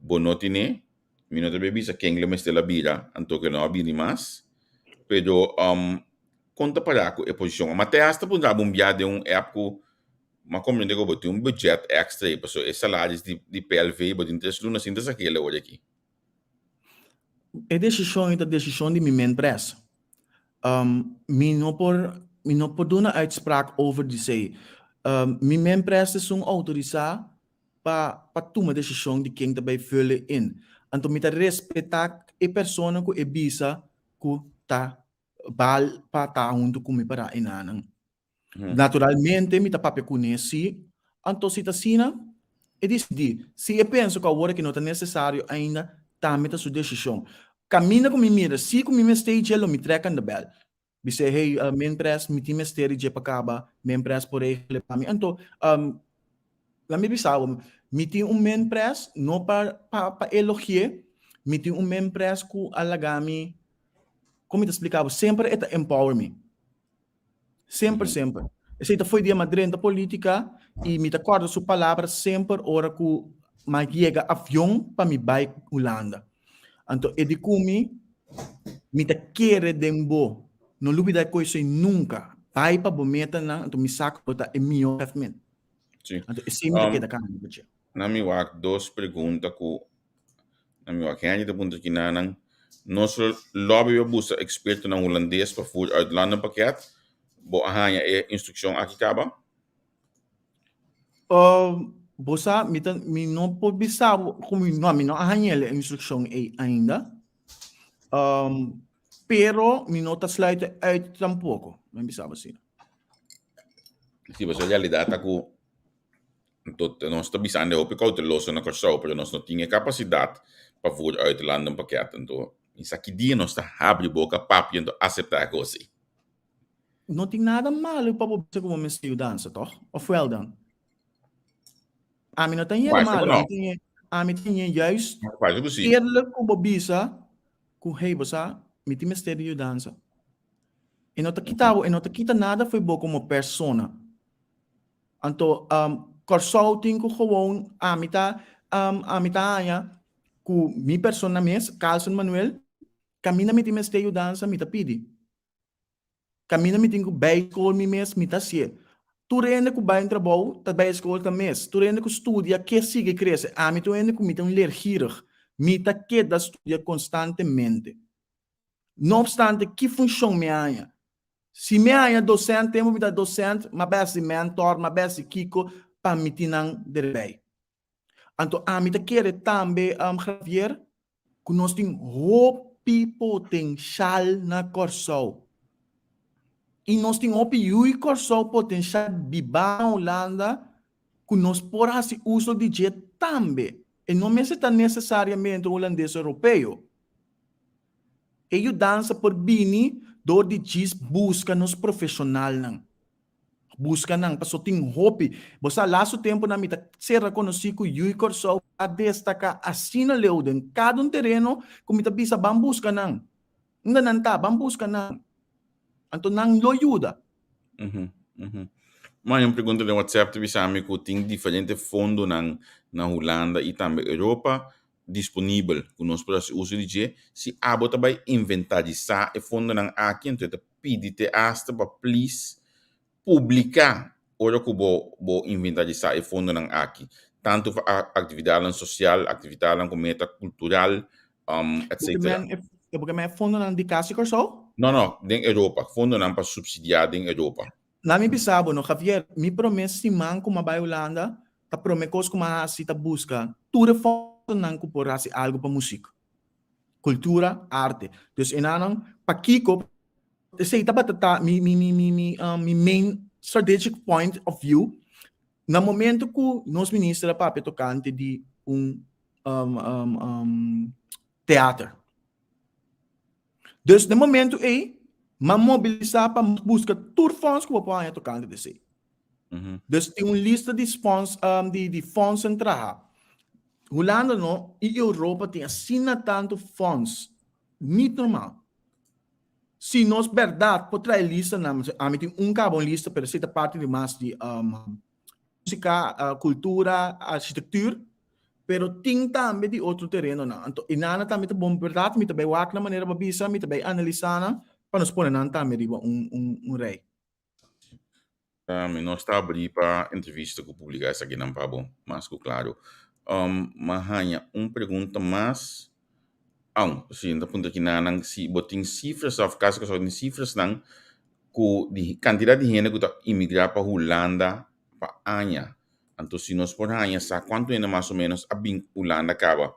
bo no tine, mi no ta bay bisa ken lo mester la bira, anto ke no a bini mas, pero kon ta para ku e posishon? Ma te hasta puntra bo un bia den un app ku m'a komprende ku bo tin un budget extra ei, pasobra e salaris di PLV bo tin tres luna sin ta sakel awor aki. E desishon ei ta desishon di mi menpres. Mi no por mi no por duna uitspraak over di esei. Mi menpres ta esun outorisá pa pa tuma desishon di ken ta bai vullen in. Anto mi ta respetá e persona ku e bisa ku ta bal pa ta huntu ku mi para enanan. Naturalmente mi ta papia kuné sí, anto si ta asina, e disidí. Si e pensa ku awor aki no ta nesesario ainda, tambe ta su desishon. Kaminda ku mi mira, si ku mi mester dje lo mi trèk aan de bèl. Bis'é, hey, Menpres, mi tin mester di dje pa kaba, Menpres por regla pa mi. Anto, laat mi bisa bo, mi tin un Menpres, no pa pa elogi'é, mi tin un Menpres ku a laga mi, kon mi ta splika bo, semper e ta empower mi. Semper, semper. Esei ta foi dia m'a drenta politica y mi ta corda su palabra semper ora cu m'a yega avion pa mi bai Hulanda. Anto e di cu mi, Mi ta kere den bo. No lubida e coesei nunca. Bai pa bo metanan, anto mi sa cu bo ta e miho hefmen. Anto esei mi ta keda cana riba dje. Na mi wak dos pregunta cu Na mi wak hende ta puntra kinanan, Nos lo lobby pa buska ekspertonan hulandes pa voer uit landenpakket. Bo a haña e instrukshon aki kaba? Bo sa, mi ta, mi no por bisa bo ku mi no, mi no a hañ'el e instrukshon ei ainda. Um, pero mi no ta sluit uit tampoko, mi bisa bo asina. Sí, pasobra e realidat ta ku tot nos ta bisando e hopi kouteloso na Kòrsou, pero nos no tin e kapasidat pa voer uit landenpakket. Anto, mi sa ki dia nos ta habri boka, papia, anto aseptá e kos ei. No tin nada malu pa bo bisa ku bo mester yudansa, tòg? Òf wèl dan? Ami no ta hende Parse ku malu, no. ami ta hende, ami ta hende juist Parse ku si. eerlijk ku bo bisa ku hey bo sa mi tin mester di yudansa. E no ta kita bo, e no ta kita nada fo'i bo komo persona. Anto um, Kòrsou tin ku gewoon ami ta um, ami ta haña ku mi persona mes, Carlson Manuel, kaminda mi tin mester yudansa mi ta pidi. Kaminda mi tin ku bai skol mi mes, mi ta hasié. Tur hende ku bai un trabou ta bai skol ta mes. Tur hende ku studia ke sigui krese. Ami ta un hende ku mi ta un leergierig. Mi ta keda studia konstantemente. No opstante ki funshon mi haña. Si mi haña dosent tempu mi ta dosent, m'a bes di mentor, m'a bes di kiko pa mi tin nan derbei. Anto ami ta kere tambe, Javier, ku nos tin hopi potenshal na Kòrsou. I nos tin hopi yui Kòrsou potenshal bibá na Hulanda ku nos por hasi uso di dje tambe. E no mester ta nesesariamente un hulandes europeo. E yudansa por bini dor di djis buska nos profeshonalnan. Buska nan, paso tin hopi. Bo sa lastu tempunan mi ta ser rekonosí ku Yui Kòrsou a destaká asina leu den kada un tereno ku mi ta bisa ban buska nan. Unda nan ta? Ban buska nan. Anto nan lo yuda. Maya un pregunta den WhatsApp ta bisa mi ku tin diferente fondonan na Hulanda i tambe Europa disponibel ku nos por hasi uso di dje. Si abo ta bai inventarisá e fondonan aki anto e ta pidi te asta pa plis publiká ora ku bo bo inventarisá e fondonan aki, tantu pa aktividatnan sosial, aktividatnan ku meta kultural, etsetera. Bo ke men e fondonan di Kas di Kòrsou? No, no, den Europa, fondonan pa supsidiá den Europa. Na mi bisa bo no Javier, mi prome siman ku m'a bai Hulanda ta prome kos ku m'a hasi ta buska tur e fondonan ku por hasi algu pa musik, kultura, arte. Dus enanan pakiko esei tabata ta mi mi mi mi mi mi main strategic point of view na momento ku nos minister a papia tokante di un teater. Dus den momento ei, m'a mobilisá pa buska tur fonds ku bo por haña tokante di esei. Dus tin un lista di spons, di di fondsen traha. Hulanda no i Europa tin asina tantu fonds, nit normal. Si nos bèrdat por traha e listanan, ami tin un kaba un lista pero esei ta parti di mas di música, cultura, architectuur, pero tin tambe di otro terenonan. Anto e nana tambe ta bon berdad, mi ta bay wak nan manera bo a bisa, mi ta bay analisa nan pa nos pone nan tambe riba un un un rij. Mi no sta abrí pa entrevista ku publiká esakinan pa bo, mas ku klaro. M'a haña un pregunta mas. Aun, si N ta puntra kinanan si bo tin sifras òf kas ku tin sifrasnan ku di kantidat di hende ku ta imigrá pa Hulanda pa aña. Anto si nos por haña sa kuantu hende mas o ménos a bin Hulanda kaba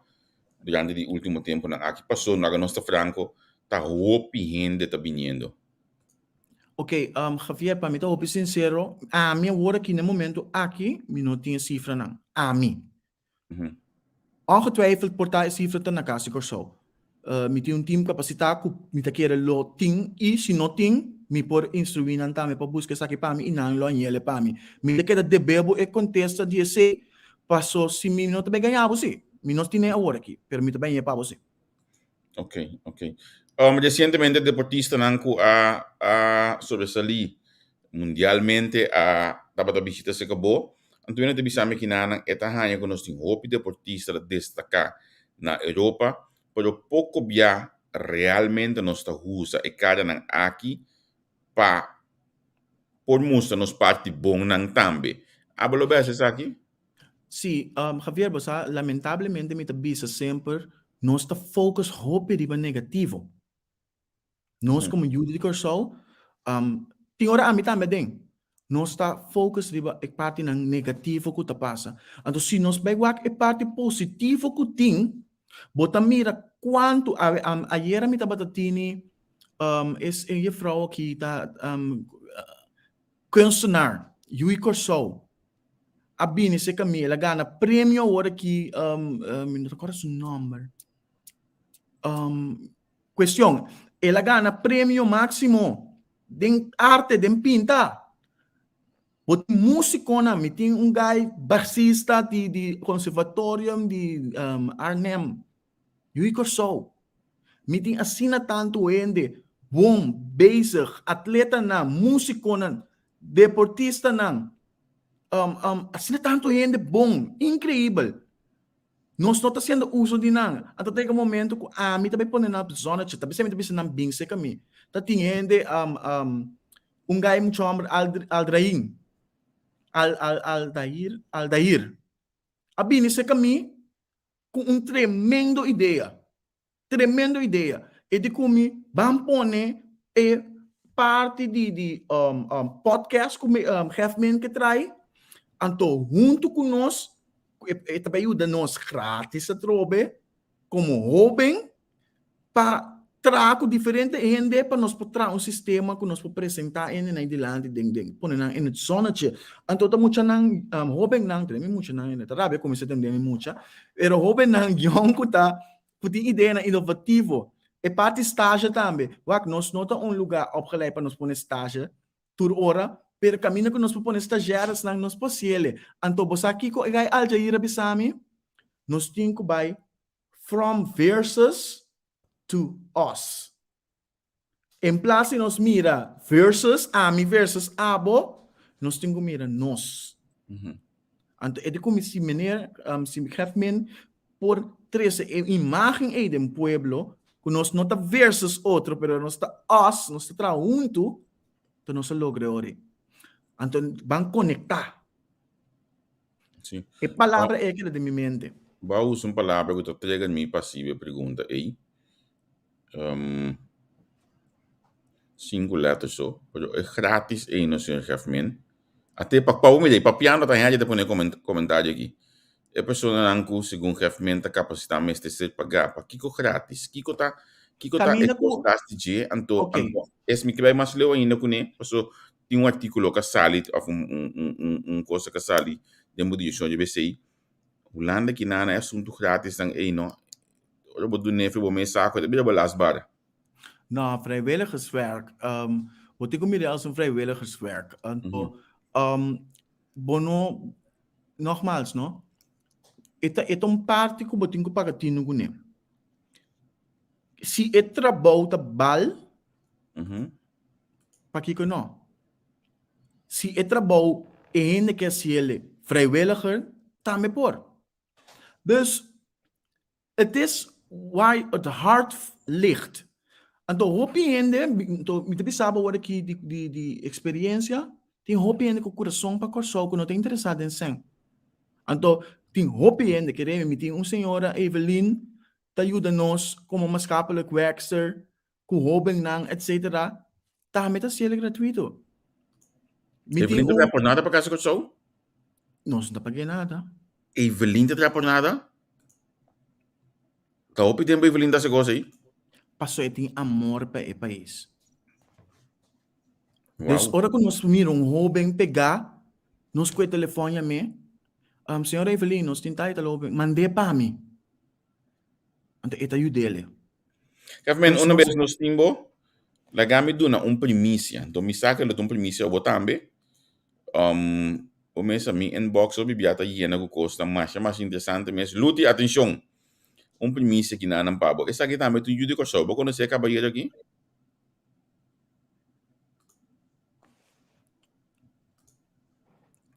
durante di último tempunan aki. Paso laga nos ta franko, ta hopi hende ta biniendo. Ok, Javier, pa mi ta hopi sinsero, ami awor aki na e momento aki mi no tin e sifranan. Ami. Ongetwijfeld por ta e sifra ta na kas di Kòrsou. Mi tin un tim kapasitá ku mi ta kere lo tin i si no tin mi por instruí nan tambe pa buska esaki pa mi i nan lo añele pa mi. Mi ta keda debe bo e kontesta di esei paso si mi no ta bai gaña bo si. Mi no tine awor aki pero mi ta bai añe pa bo si. Ok, ok. Um, recientemente deportistanan ku a a sobresalí mundialmente a tabata bishita cerca bo. Anto ta bisa mi kinanan e ta haña ku nos tin hopi deportista ta destaká na Europa, pero poko bia realmente nos ta usa e karanan aki pa por mustra nos parti bonnan tambe. Abo lo bes esaki? Sí, Javier, bo sa, lamentablemente mi ta bisa semper, nos ta focus hopi riba negativo. Nos como yu di Kòrsou, tin ora ami tambe aden. Nos ta focus riba e partinan negativo ku ta pasa. Anto si nos bai wak e parti positivo ku tin, bo ta mira kuantu, awe ayera mi tabata tini es e jefrouw aki ta kunstenaar, Yui Kòrsou, a bini serka mi, el a gana premio awor aki, mi no ta kòrda su nòmber. Cuestion, el a gana premio maximo den arte, den pinta. Bo tin musiconan, mi tin un guy basista di di conservatorium di Arnhem, Yui Corsou. Mi tin asina tantu hende bon, bezig, atletanan, musiconan, deportistanan, asina tantu hende bon, increibel. Nos no ta haciendo uso di nan. Anto ta yega momento cu ami ta bay pone nan op zonnetje. Ta bisa mi ta bisa nan bin cerca mi. Ta tin hende, um, um, un guy mucho homber Ald, Aldrain. Al, al, Aldair, Aldair. A bini cerca mi cu un tremendo idea. Tremendo idea. E di ku mi ban pone e parti di di um, um, podcast ku mi um, Gefmin ke trai. Anto huntu ku nos, e, e ta bai yuda nos gratis atrobe komo hoben pa traha ku diferente hende pa nos por traha un sistema ku nos por presentá hendenan dilanti den den pone nan in het zonnetje. Anto ta muchanan um, hobennan, tende mi muchanan, ta rabia kuminsá tende mi mucha, pero hobennan yòn ku ta ku tin ideanan inovativo. E parti stage tambe. Wak, nos no ta un lugá opgeleid pa nos pone stage tur ora, pero kaminda ku nos por pone stagiairesnan nos por hasiele. Anto bo sa kiko e gai Al Jazeera bisa mi? Nos tin ku bai from versus to us. En plas di nos mira versus, ami versus abo, nos tin ku mira nos. Anto e di ku mi si meneer, um, si Gefmin por trese e imagen ei den pueblo, ku nos no ta versus otro, pero nos ta us, nos ta traha huntu, to nos a logra e ora. Anto ban konektá. Sí. E palabra ei a keda den mi mente. Bo a usa un palabra ku ta trigger mi pa hasi e pregunta ei. Um, sinku letter so, pero e gratis ei no, señor Gefmin. Ate pa pa mi dei papiando ta hende ta pone comentario aki. E personanan ku segun Gefmin ta kapasitá mester ser pagá. Pakiko gratis? Kiko ta kiko ta e Kaminda ku kostas di dje? Anto Ok. anto es mi ke bai mas leu ainda kuné, paso tin un artíkulo ka sali òf un un un un un kosa ka sali den bo direkshon dje besei. Hulanda kinana e asuntu gratisnan ei no. Ora bo dun'é fe bo mes saco, e ta bira bo las bara. No, vrijwilligerswerk. Um, bo tin ku mira als un vrijwilligerswerk. Anto, um, bo no, nogmaals, no? E ta, e ta un parti ku bo tin ku paga tinu kuné. Si e trabou ta bal, pakiko no? Si e trabou e hende ke hasiel vrijwilliger, tambe por. Dus, het is waar het hart ligt. Anto hopi hende, anto mi ta bisa bo awor aki di di di experiencia, tin hopi hende ku kurason pa Kòrsou ku no ta interesá den sèn. Anto tin hopi hende, kere mi, mi tin un señora Evelyn ta yuda nos komo maatschappelijk werkster ku hóbennan etcetera, tambe ta hasiel gratuito. Mi tin Evelyn ta traha por nada pa Casa Kòrsou? Nos no ta pag'é nada. Evelyn ta traha por nada? Ta hopi tempu Evelyn ta hasi kos ei? Pasobra e tin amor pa e pais. Dus ora ku nos mira un hóben pegá, nos kue telefòn yam'é, um, señora Evelyn, nos tin tal i tal hóben, mand'é pa mi. Anto e ta yud'é. Kevin, una bes nos tin bo, laga mi duna un primisia. Anto mi sa ku lo ta un primisia pa bo tambe. Um, bo mes a mi inbox hopi bia ta yena ku kosnan masha masha interesante mes. Luti, atenshon! Un primisia ki nan pa bo. Esaki tambe ta un yu di Kòrsou. Bo konosé e kabayero aki?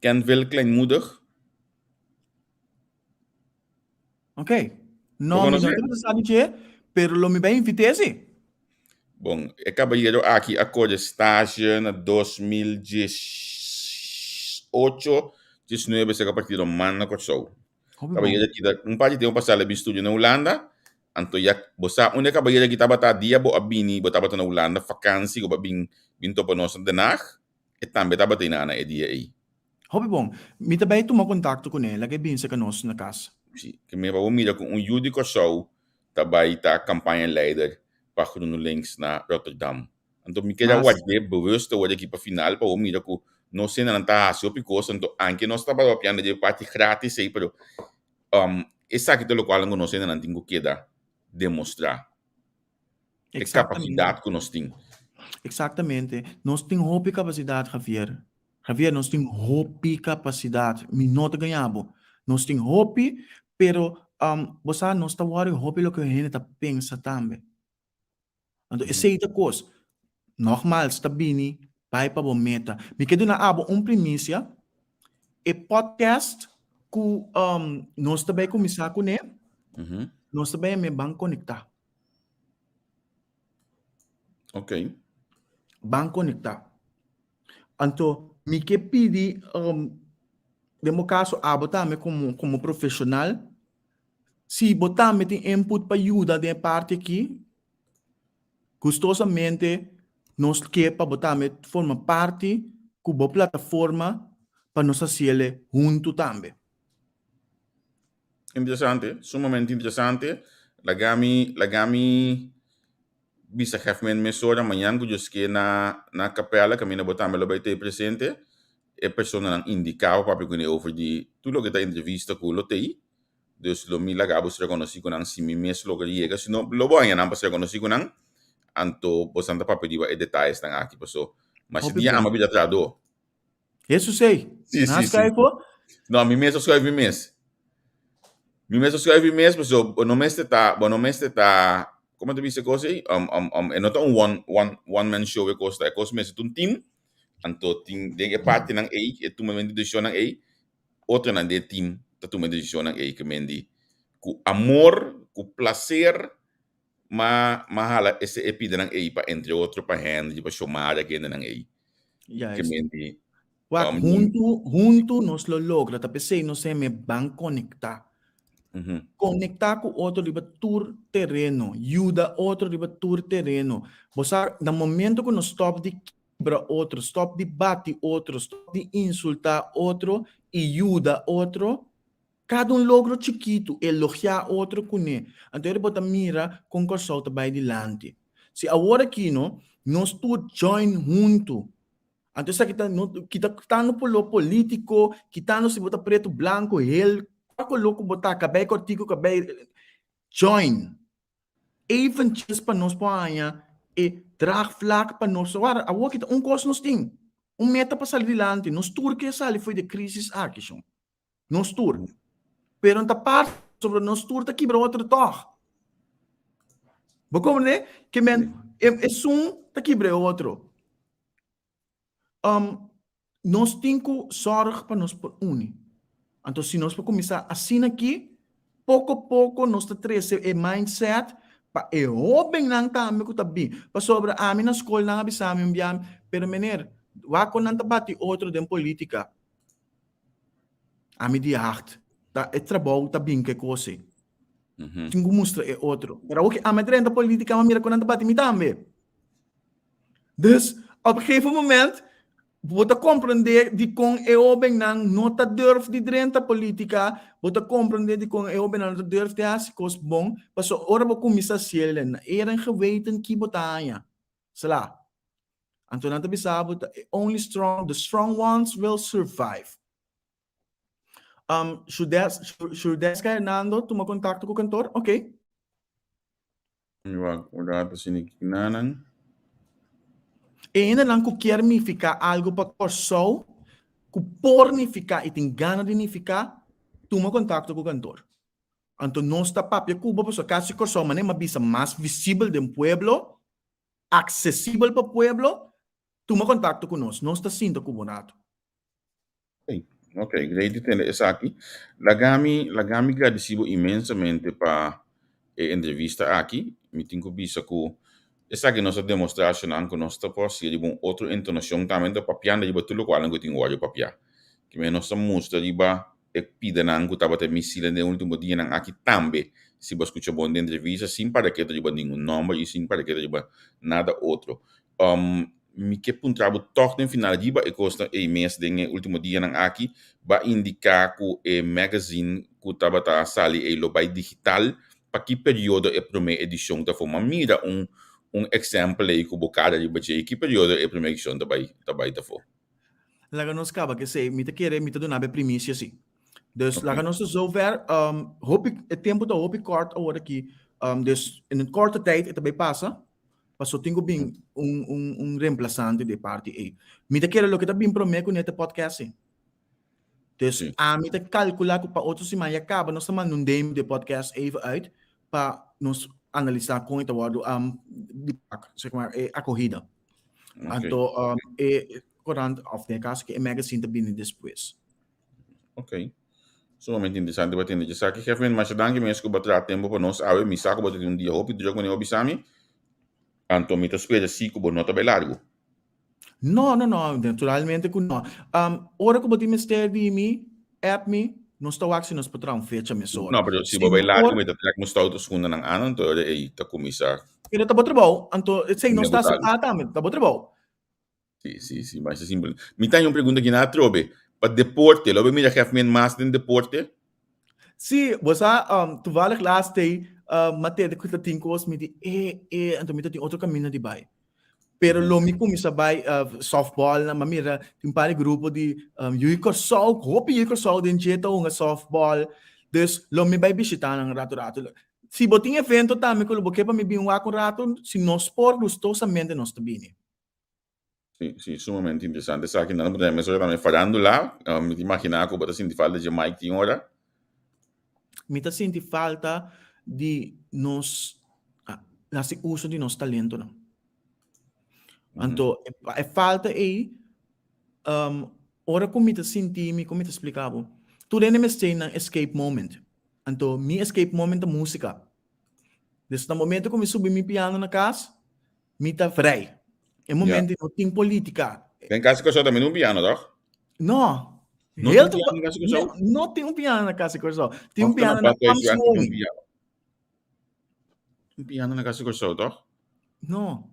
Kenville Kleinmoedig. Ok. No, mi no tabata sa di dje, pero lo mi bai invit'é si. Bon, e kabayero aki a kore stage na 2018, 19 seka partido man na Kòrsou. Kabayero aki ta un par di tempu pasá el a bin studia na Hulanda, anto ya bo sa unda e kabayero aki tabata dia bo a bini bo tabata na Hulanda fakansi ku bo a bin bin topa nos na Den Haag. E tambe tabata einan na e dia ei. Hopi bon. Mi ta bai tuma kontakto kuné, laga e bin serka nos na kas. Si, ke mi pa bo mira ku un yu di Kòrsou ta bai ta kampaña leider pa GroenLinks na Rotterdam. Anto mi keda Mas. ward'é bewust awor aki pa final pa bo mira ku nos hendenan ta hasi hopi kos, anto anke nos tabata papiando di e parti gratis ei, pero esaki ta lokual ku nos hendenan tin ku keda demostrá. E Exactamente. kapasidat ku nos tin. Exactamente. Nos tin hopi kapasidat, Javier. Javier, nos tin hopi kapasidat. Mi no ta gaña bo. Nos tin hopi, pero um, bo sa, nos ta worry hopi loke hende ta pensa tambe. Anto esei ta kos. Nogmaals ta bini bai pa bo meta. Mi ke duna abo un primisia. E podcast ku um, nos ta bai kuminsá kuné, nos ta bai me ban konektá. Ok. Ban konektá. Anto mi ke pidi um, den bo kaso abo tambe komo komo profeshonal, Si bo tambe tin input pa yuda den e parti aki, gustosamente nos ke pa bo tambe forma parti ku bo plataforma pa nos hasiele huntu tambe. Interesante, sumamente interesante. Laga mi, laga mi bisa Hefmen mesora mañan ku Dios ke na na kapèla kaminda bo tambe lo bai tei presente. E personanan indiká pa papia kuné over di tur loke ta entrevista ku lo tei. Dus lo mi laga bo sera konosí ku nan si mi mes logra yega. Si no, lo bo haña nan pa sera konosí ku nan. Anto bosan ta papia riba e detayesnan aki paso masha Hopi dia bon. ama bira trahadó. Hesus ei, Sí, nan a sí, sí. skryf bo? No, mi mes a skryf mi mes. Mi mes a skryf mi mes paso bo no mester ta, bo no mester ta, komo ta bisa e kos ei? Um, um, um, e no ta un one, one, one man show e kos ta. E kos mester ta un team. Anto tin den e partinan ei, e tumamentu di desishonnan ei, otronan den e team ta tuma e desishonnan ei ke men di ku amor, ku plaser ma ma hala ese e pidanan ei pa entre otro pa Henry, pa Shomara kendenan ei ke Juist. men di Wak, huntu, huntu nos lo logra. Ta p'esei nos heme ban konektá. Konektá ku otro riba tur tereno. Yuda otro riba tur tereno. Bo sa, na momento ku nos stòp di kibra otro, stòp di bati otro, stòp di insultá otro i yuda otro, kada un logro chikitu, elogiá otro kuné. Anto ora bo ta mira kon Kòrsou ta bai dilanti. Si awor aki no, nos tur join huntu, anto esaki ta no kita kitando koló polítiko, kitando si bo ta pretu, blanku, hel, kua koló ku bo ta, kabei kòrtiku, kabei, join. Eventjes pa nos por haña e draagvlak pa nos awor awor kita un kos nos tin un meta pa sali dilanti nos tur ke sali fo'i de krisis aki shon nos tur pero no ta parse pasobra nos tur ta kibra otro tòg bo komprende ke men esun ta kibra e otro. Um, nos tin ku sòrg pa nos por uni. Anto si nos por kuminsá asina aki, poko poko nos ta trese e mindset pa e hóbennan tambe ku ta bin. Pasobra ami na skol nan a bisa mi un bia, pero meneer, wak kon nan ta bati otro den polítika. Ami di agt, ta e trabou ta bin ku e kos ei. Tin ku mustra e otro. Pero awor ki ami a drenta polítika, mi a mira kon nan ta bati mi tambe. Dus, op gegeven moment, bo ta comprende dikon e hobennan no ta durf di drenta politica, bo ta comprende dikon e hobennan no ta durf di hasi kos bon, pasobra ora bo kuminsá hasiel na eer en geweten ki bo ta haña? Sla. Anto nan ta bisa bo ta only strong, the strong ones will survive. Um, Shudes, Shudeska Hernando tuma kontakto ku kantor, ok. Mi wak un rato sini kinanan. E hendenan ku kier nifiká algu pa Kòrsou, ku por nifiká i tin gana di nifiká, tuma kontakto ku kantor. Anto nos ta papia ku bo pasobra Kas di Kòrsou manera mi a bisa mas visibel den pueblo, aksesibel pa pueblo, tuma kontakto ku nos, nos ta sinta ku bo un rato. Ok, great di tende esaki. Laga mi, laga mi gradisí bo inmensamente pa e entrevista aki. Mi tin ku bisa ku esaki nos a demostrá ashonan ku nos ta por hasi riba un otro entonashon tambe ta papiando riba tur lokual ku tin wòrdu papiá. Kimen nos ta mustra riba e pidanan ku tabata misil den e último dianan aki tambe. Si bo a skucha bon den entrevista sin para ketu riba ningun nòmber i sin para ketu riba nada otro. Mi ke puntra bo tòg den final riba e kosnan ei mes den e último dianan aki. Bo a indiká ku e magazine ku tabata sali ei lo bai digital. Pa ki periodo e promé edishon ta forma? Mira un un exèmpel ei ku bo kara riba dje. Ki periodo e promé edishon ta bai ta bai ta for? Laga nos kaba k'esei. Mi ta kere mi ta duna bo e primisia si. Dus laga nos ta zover. Hopi e tempu ta hopi kòrt awor aki. Dus in een korte tijd e ta bai pasa. Paso tin ku bin un un un reemplasante di e parti ei. Mi ta kere loke ta bin promé ku net e podcast ei. Dus Sí. ami ta kalkulá ku pa otro siman ya kaba nos ta manda un demo di e podcast even uit pa nos analisá kon e ta wòrdu um, di pak, zeg maar, e akohida. Oké. Anto um, e korant, òf den e kaso ke e magazine ta bini despues. Ok. Sumamente interesante pa tende esaki. Jefmin, masha danki mes ku bo a traha tempu pa nos awe. Mi sa ku bo ta tin un dia hopi druk manera bo bisa mi. Anto mi ta spera si ku bo no ta bai largu. No, no, no, naturalmente ku no. Um, ora ku bo tin mester di mi, app mi, nos ta wak si nos por traha un fecha mesora. No, pero si Si bo bai no largu por, mi ta trek mi stout skundanan aan, anto ora ei ta kuminsá pero ta bo trabou. Anto esei nos ta inevitable. aseptá tambe, ta bo trabou. Sí, sí, sí, masha simpel. Mi ta un pregunta aquí na atrobe. Pa deporte, lo be mira Hefmen mas den deporte? Sí, bo sa, um, toevallig laatst day, um, ma tende ku ta tin kos, mi di, eh, eh, anto mi ta tin otro camino di bai. Pero lo mi kuminsa bai uh, softball, na, ma mira, tin un par di grupo di um, Yui Kòrsou, hopi Yui Kòrsou den dje ta hunga softball. Dus lo mi bai bishita nan rato rato. Si bo tin evento tambe ku lo bo ke pa mi bin wak un rato, si nos por, gustosamente nos ta bini. Sí, sí, sumamente interesante esaki. Nan por mesora tambe farándula. Um, mi ta imaginá ku bo ta sinti falta dje Mike tin ora. Mi ta sinti falta di nos hasi uso di nos talentonan. Anto, e falta ei, um, ora ku mi ta sinti mi, kon mi ta splika bo? Tur hende mester nan escape moment. Anto, mi escape moment ta músika. Dus na momento ku mi subi mi piano na kas, Mi ta vrij. E momento no tin politica. Den Cas di Kòrsou tambe no un piano, toch? No. No Heel tin piano na Cas di Kòrsou? No, no tin un piano na Cas di Kòrsou. Tin un Of piano na ta na Amswoning. Un piano na Cas di Kòrsou, toch? No.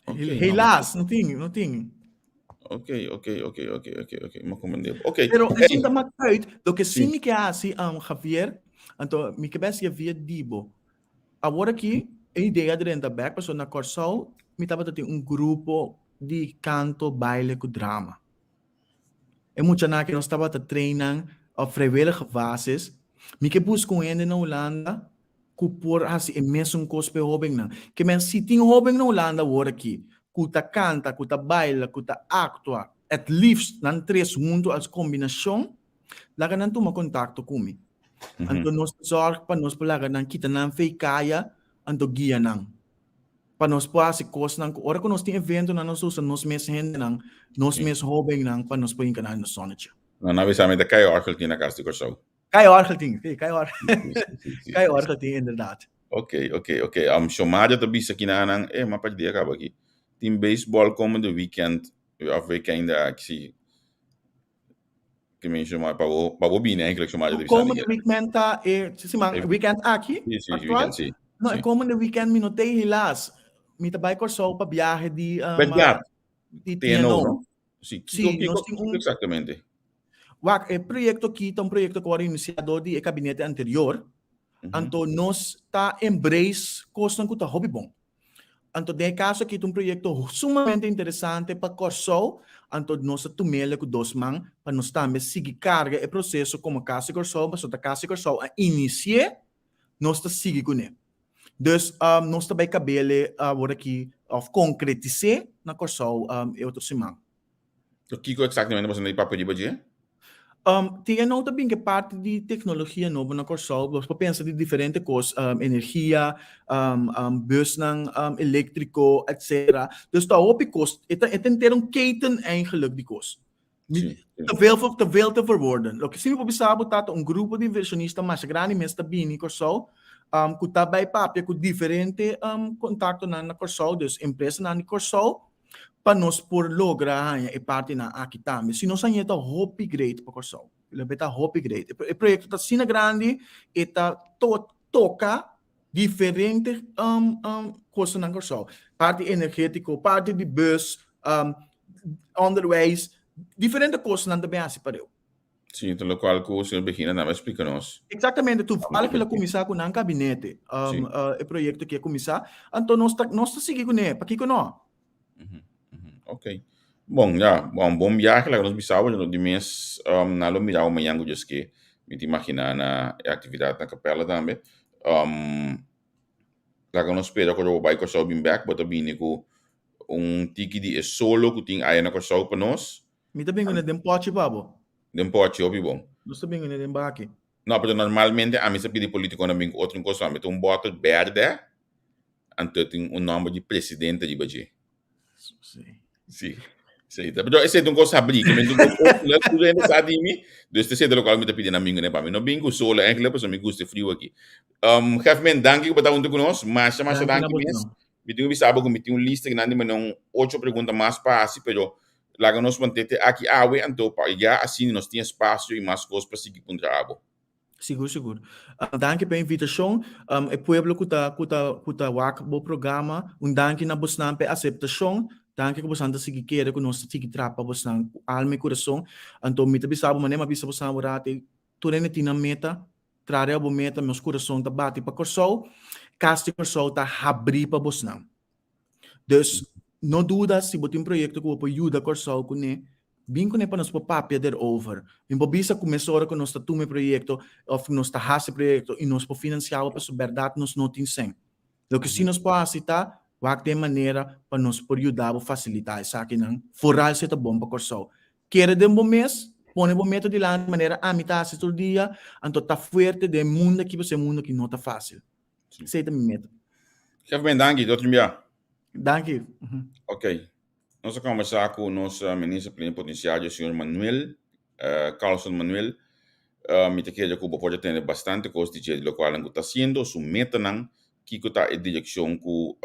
Ok, no, Helaas, no tin, no tin. Ok, ok, ok, ok, ok, ok. Ma comprende. Ok. Pero Hey. esun ta maakt uit. Loke sí Sí. mi ke hasi, um, Javier, anto mi ke best via di bo. Awor aki e idea a drenta bek pasobra na Kòrsou mi tabata tin un grupo di kanto, baile ku drama. E muchanan aki nos tabata train nan op vrijwillige basis. Mi ke buska un hende na Hulanda ku por hasi e mesun kos pa e hóbennan. Ke men si tin hóben na Hulanda awor aki ku ta kanta, ku ta baila, ku ta aktua, at liefst nan tres huntu als kombinashon, Laga nan tuma kontakto ku mi. Anto nos ta zòrg pa nos por laga nan kita nan fe i kaya, anto guia nan. Pa nos por hasi kosnan ku ora ku nos tin eventonan nos usa nos mes hendenan, nos mes hóbennan pa nos por hinka nan in de zonnetje. Nan a bisa mi ta Kai Orgel tin na Kas di Kòrsou. Kai Orgel tin, si, Kai Orgel. Kai Orgel tin inderdaad. Ok, ok, ok. Um, Shomario ta bisa kinanan, eh, ma perdí a kaba aki. Tin baseball komende weekend, of weekend aki, si. Ke men shoma pa bo pa bo bini eigenlijk shoma de Komende weekend ta e siman weekend aki? Sí, sí, weekend sí. No, e komende weekend mi no tei helaas. Mi ta bai Kòrsou pa biahe di Berdad. di TNO. No? Sí, kiko, Sí, kiko, nos tin kiko un exactamente? Wak, e proyekto aki ta un proyekto ku a wòrdu inisiá dor di e kabinete anterior. Anto nos ta embrace kosnan ku ta hopi bon. Anto den e kaso aki ta un proyekto sumamente interesante pa Kòrsou, anto nos ta tum'el ku dos man pa nos tambe sigui karga e proseso komo Kas di Kòrsou, pasobra ta Kas di Kòrsou a inisi'é, nos ta sigui kuné. Dus nos ta bai kab'el awor aki òf konkretis'é na Kòrsou e otro siman. So kiko eksaktamente boso ta di papia riba dje? Um, TNO ta bin ke parti di teknologia nobo na Kòrsou. Bo por pensa di diferente kos, um, energia, um, um, busnan um, eléktriko, etcetera. Dus ta hopi kos. E ta, e ta henter un keten eigenlijk di kos. Mi, Sí, sí. te veel, te veel te verwoorden. Loke si mi por bisa bo ta ta un grupo di inversionista masha grandi mes ta bini Kòrsou, um, ku ta bai papia ku diferente um, kontaktonan na Kòrsou, dus empresanan di Kòrsou, pa nos por logra haña e partinan aki tambe. Si nos hañ'é ta hopi great pa Kòrsou. Lo ta hopi great. E proyekto ta asina grandi, e ta toka diferente kosnan na Kòrsou. Parti energétiko, parti di bus, onderwijs, diferente kosnan ta bin hasi pareu. Sí, ta lokual ku señor Begina tambe a splika nos. Eksaktamente, toevallig el a kuminsá ku nan kabinete, e proyekto aki a kuminsá, anto nos ta nos ta sigui kuné, pakiko no? Ok. Bon, ya, bon, bon biahe laga nos bisa bo, di mes nan lo mira bo mañan ku Dios ke, mi ta imaginá na e aktividat na Kapèla tambe. Laga nos spera ku ora bo bai Kòrsou bin bèk, bo ta bini ku un tiki di e solo ku tin aya na Kòrsou pa nos. Mi ta bin kuné den pòchi pa bo. Den pòchi, hopi bon. Nos ta bin kuné den baki. No, pero normalmente ami sa pidi politikonan bin ku otro kos, ami ta un bòtel bèrdè, anto tin un nòmber di presidente riba dje. Si. Si. Si, ta, pero esei ta un kos habrí, ke men tin un kos open, tur hende sa di mi, dus ta esei ta lokual mi ta pidi nan bin kuné pa mi. No bin ku solo enkele, pasobra mi gusta e friu aki. Um, Hefmen, danki ku bo ta huntu ku nos. Masha, masha Danki na danki boso mes. nan. Mi tin ku bisa bo ku mi tin un lista grandi, mi na un ocho pregunta mas pa hasi, pero Laga nos mant'é te aki awe anto pa ya asina nos tin espasio i mas kos pa sigui puntra abo. Sigur sigur. Danki pa e invitashon. E pueblo ku ta ku ta ku ta wak bo programa, un danki na bosnan pa e aseptashon. Danki ku bosnan ta sigui kere ku nos ta sigui traha pa bosnan ku alma i kurason. Anto mi ta bisa bo manera mi a bisa bosnan awor tur hende tin nan meta, traha riba bo meta, nos kurason ta bati pa Kòrsou. Kas di Kòrsou ta habrí pa bosnan. Dus, no duda si bo tin proyekto ku bo por yuda Kòrsou kuné, bin kuné pa nos por papia derover. Mi por bisa ku mesora ku nos ta tuma e proyekto òf nos ta hasi e proyekto i nos por finansiá bo pasobra bèrdat nos no tin sèn. Loke si nos por hasi ta wak den manera pa nos por yuda bo fasilitá esakinan, foral si e ta bon pa Kòrsou. Kere den bo mes, pone bo meta dilanti manera ami ta hasi tur dia, anto ta fuerte den e mundu aki pasobra e mundu aki no ta fásil. Esei ta mi meta. Chef Ben, danki. Tot un bia. Danki. Ok. Nos a conversa cu nos minister plenipotenciario, señor Manuel, Carlson Manuel. Mi ta kere cu bo por a tende bastante cos di dje, di locualnan cu ta haciendo, su metanan, kico ta e direccion cu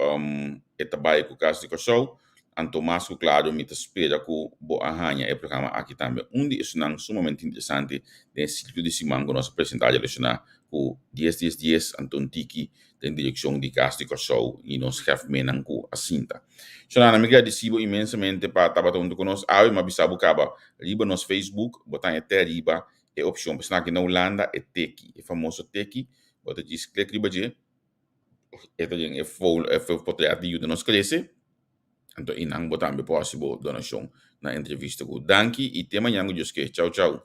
e ta bay cu Cas di Corsou. Anto mas cu claro mi ta spera cu bo a haña e programa aki tambe un di esunnan sumamente interesante den e ciclo di siman cu nos a presenta relaciona ku dies dies dies anto un tiki den direkshon di Kas di Kòrsou i nos hèfmennan ku a sinta. Shonana, mi gradisí bo inmensamente pa tabata huntu ku nos awe. Mi a bisa bo kaba riba nos Facebook, bo ta haña te riba e opshon. Pasobra aki na Hulanda e teki, e famoso teki, bo ta djis klik riba dje, e ta den e potret di yuda nos krese, anto einan bo tambe por hasi bo donashon na entrevista ku. Danki i te mañan ku Dios ke. Chau chau.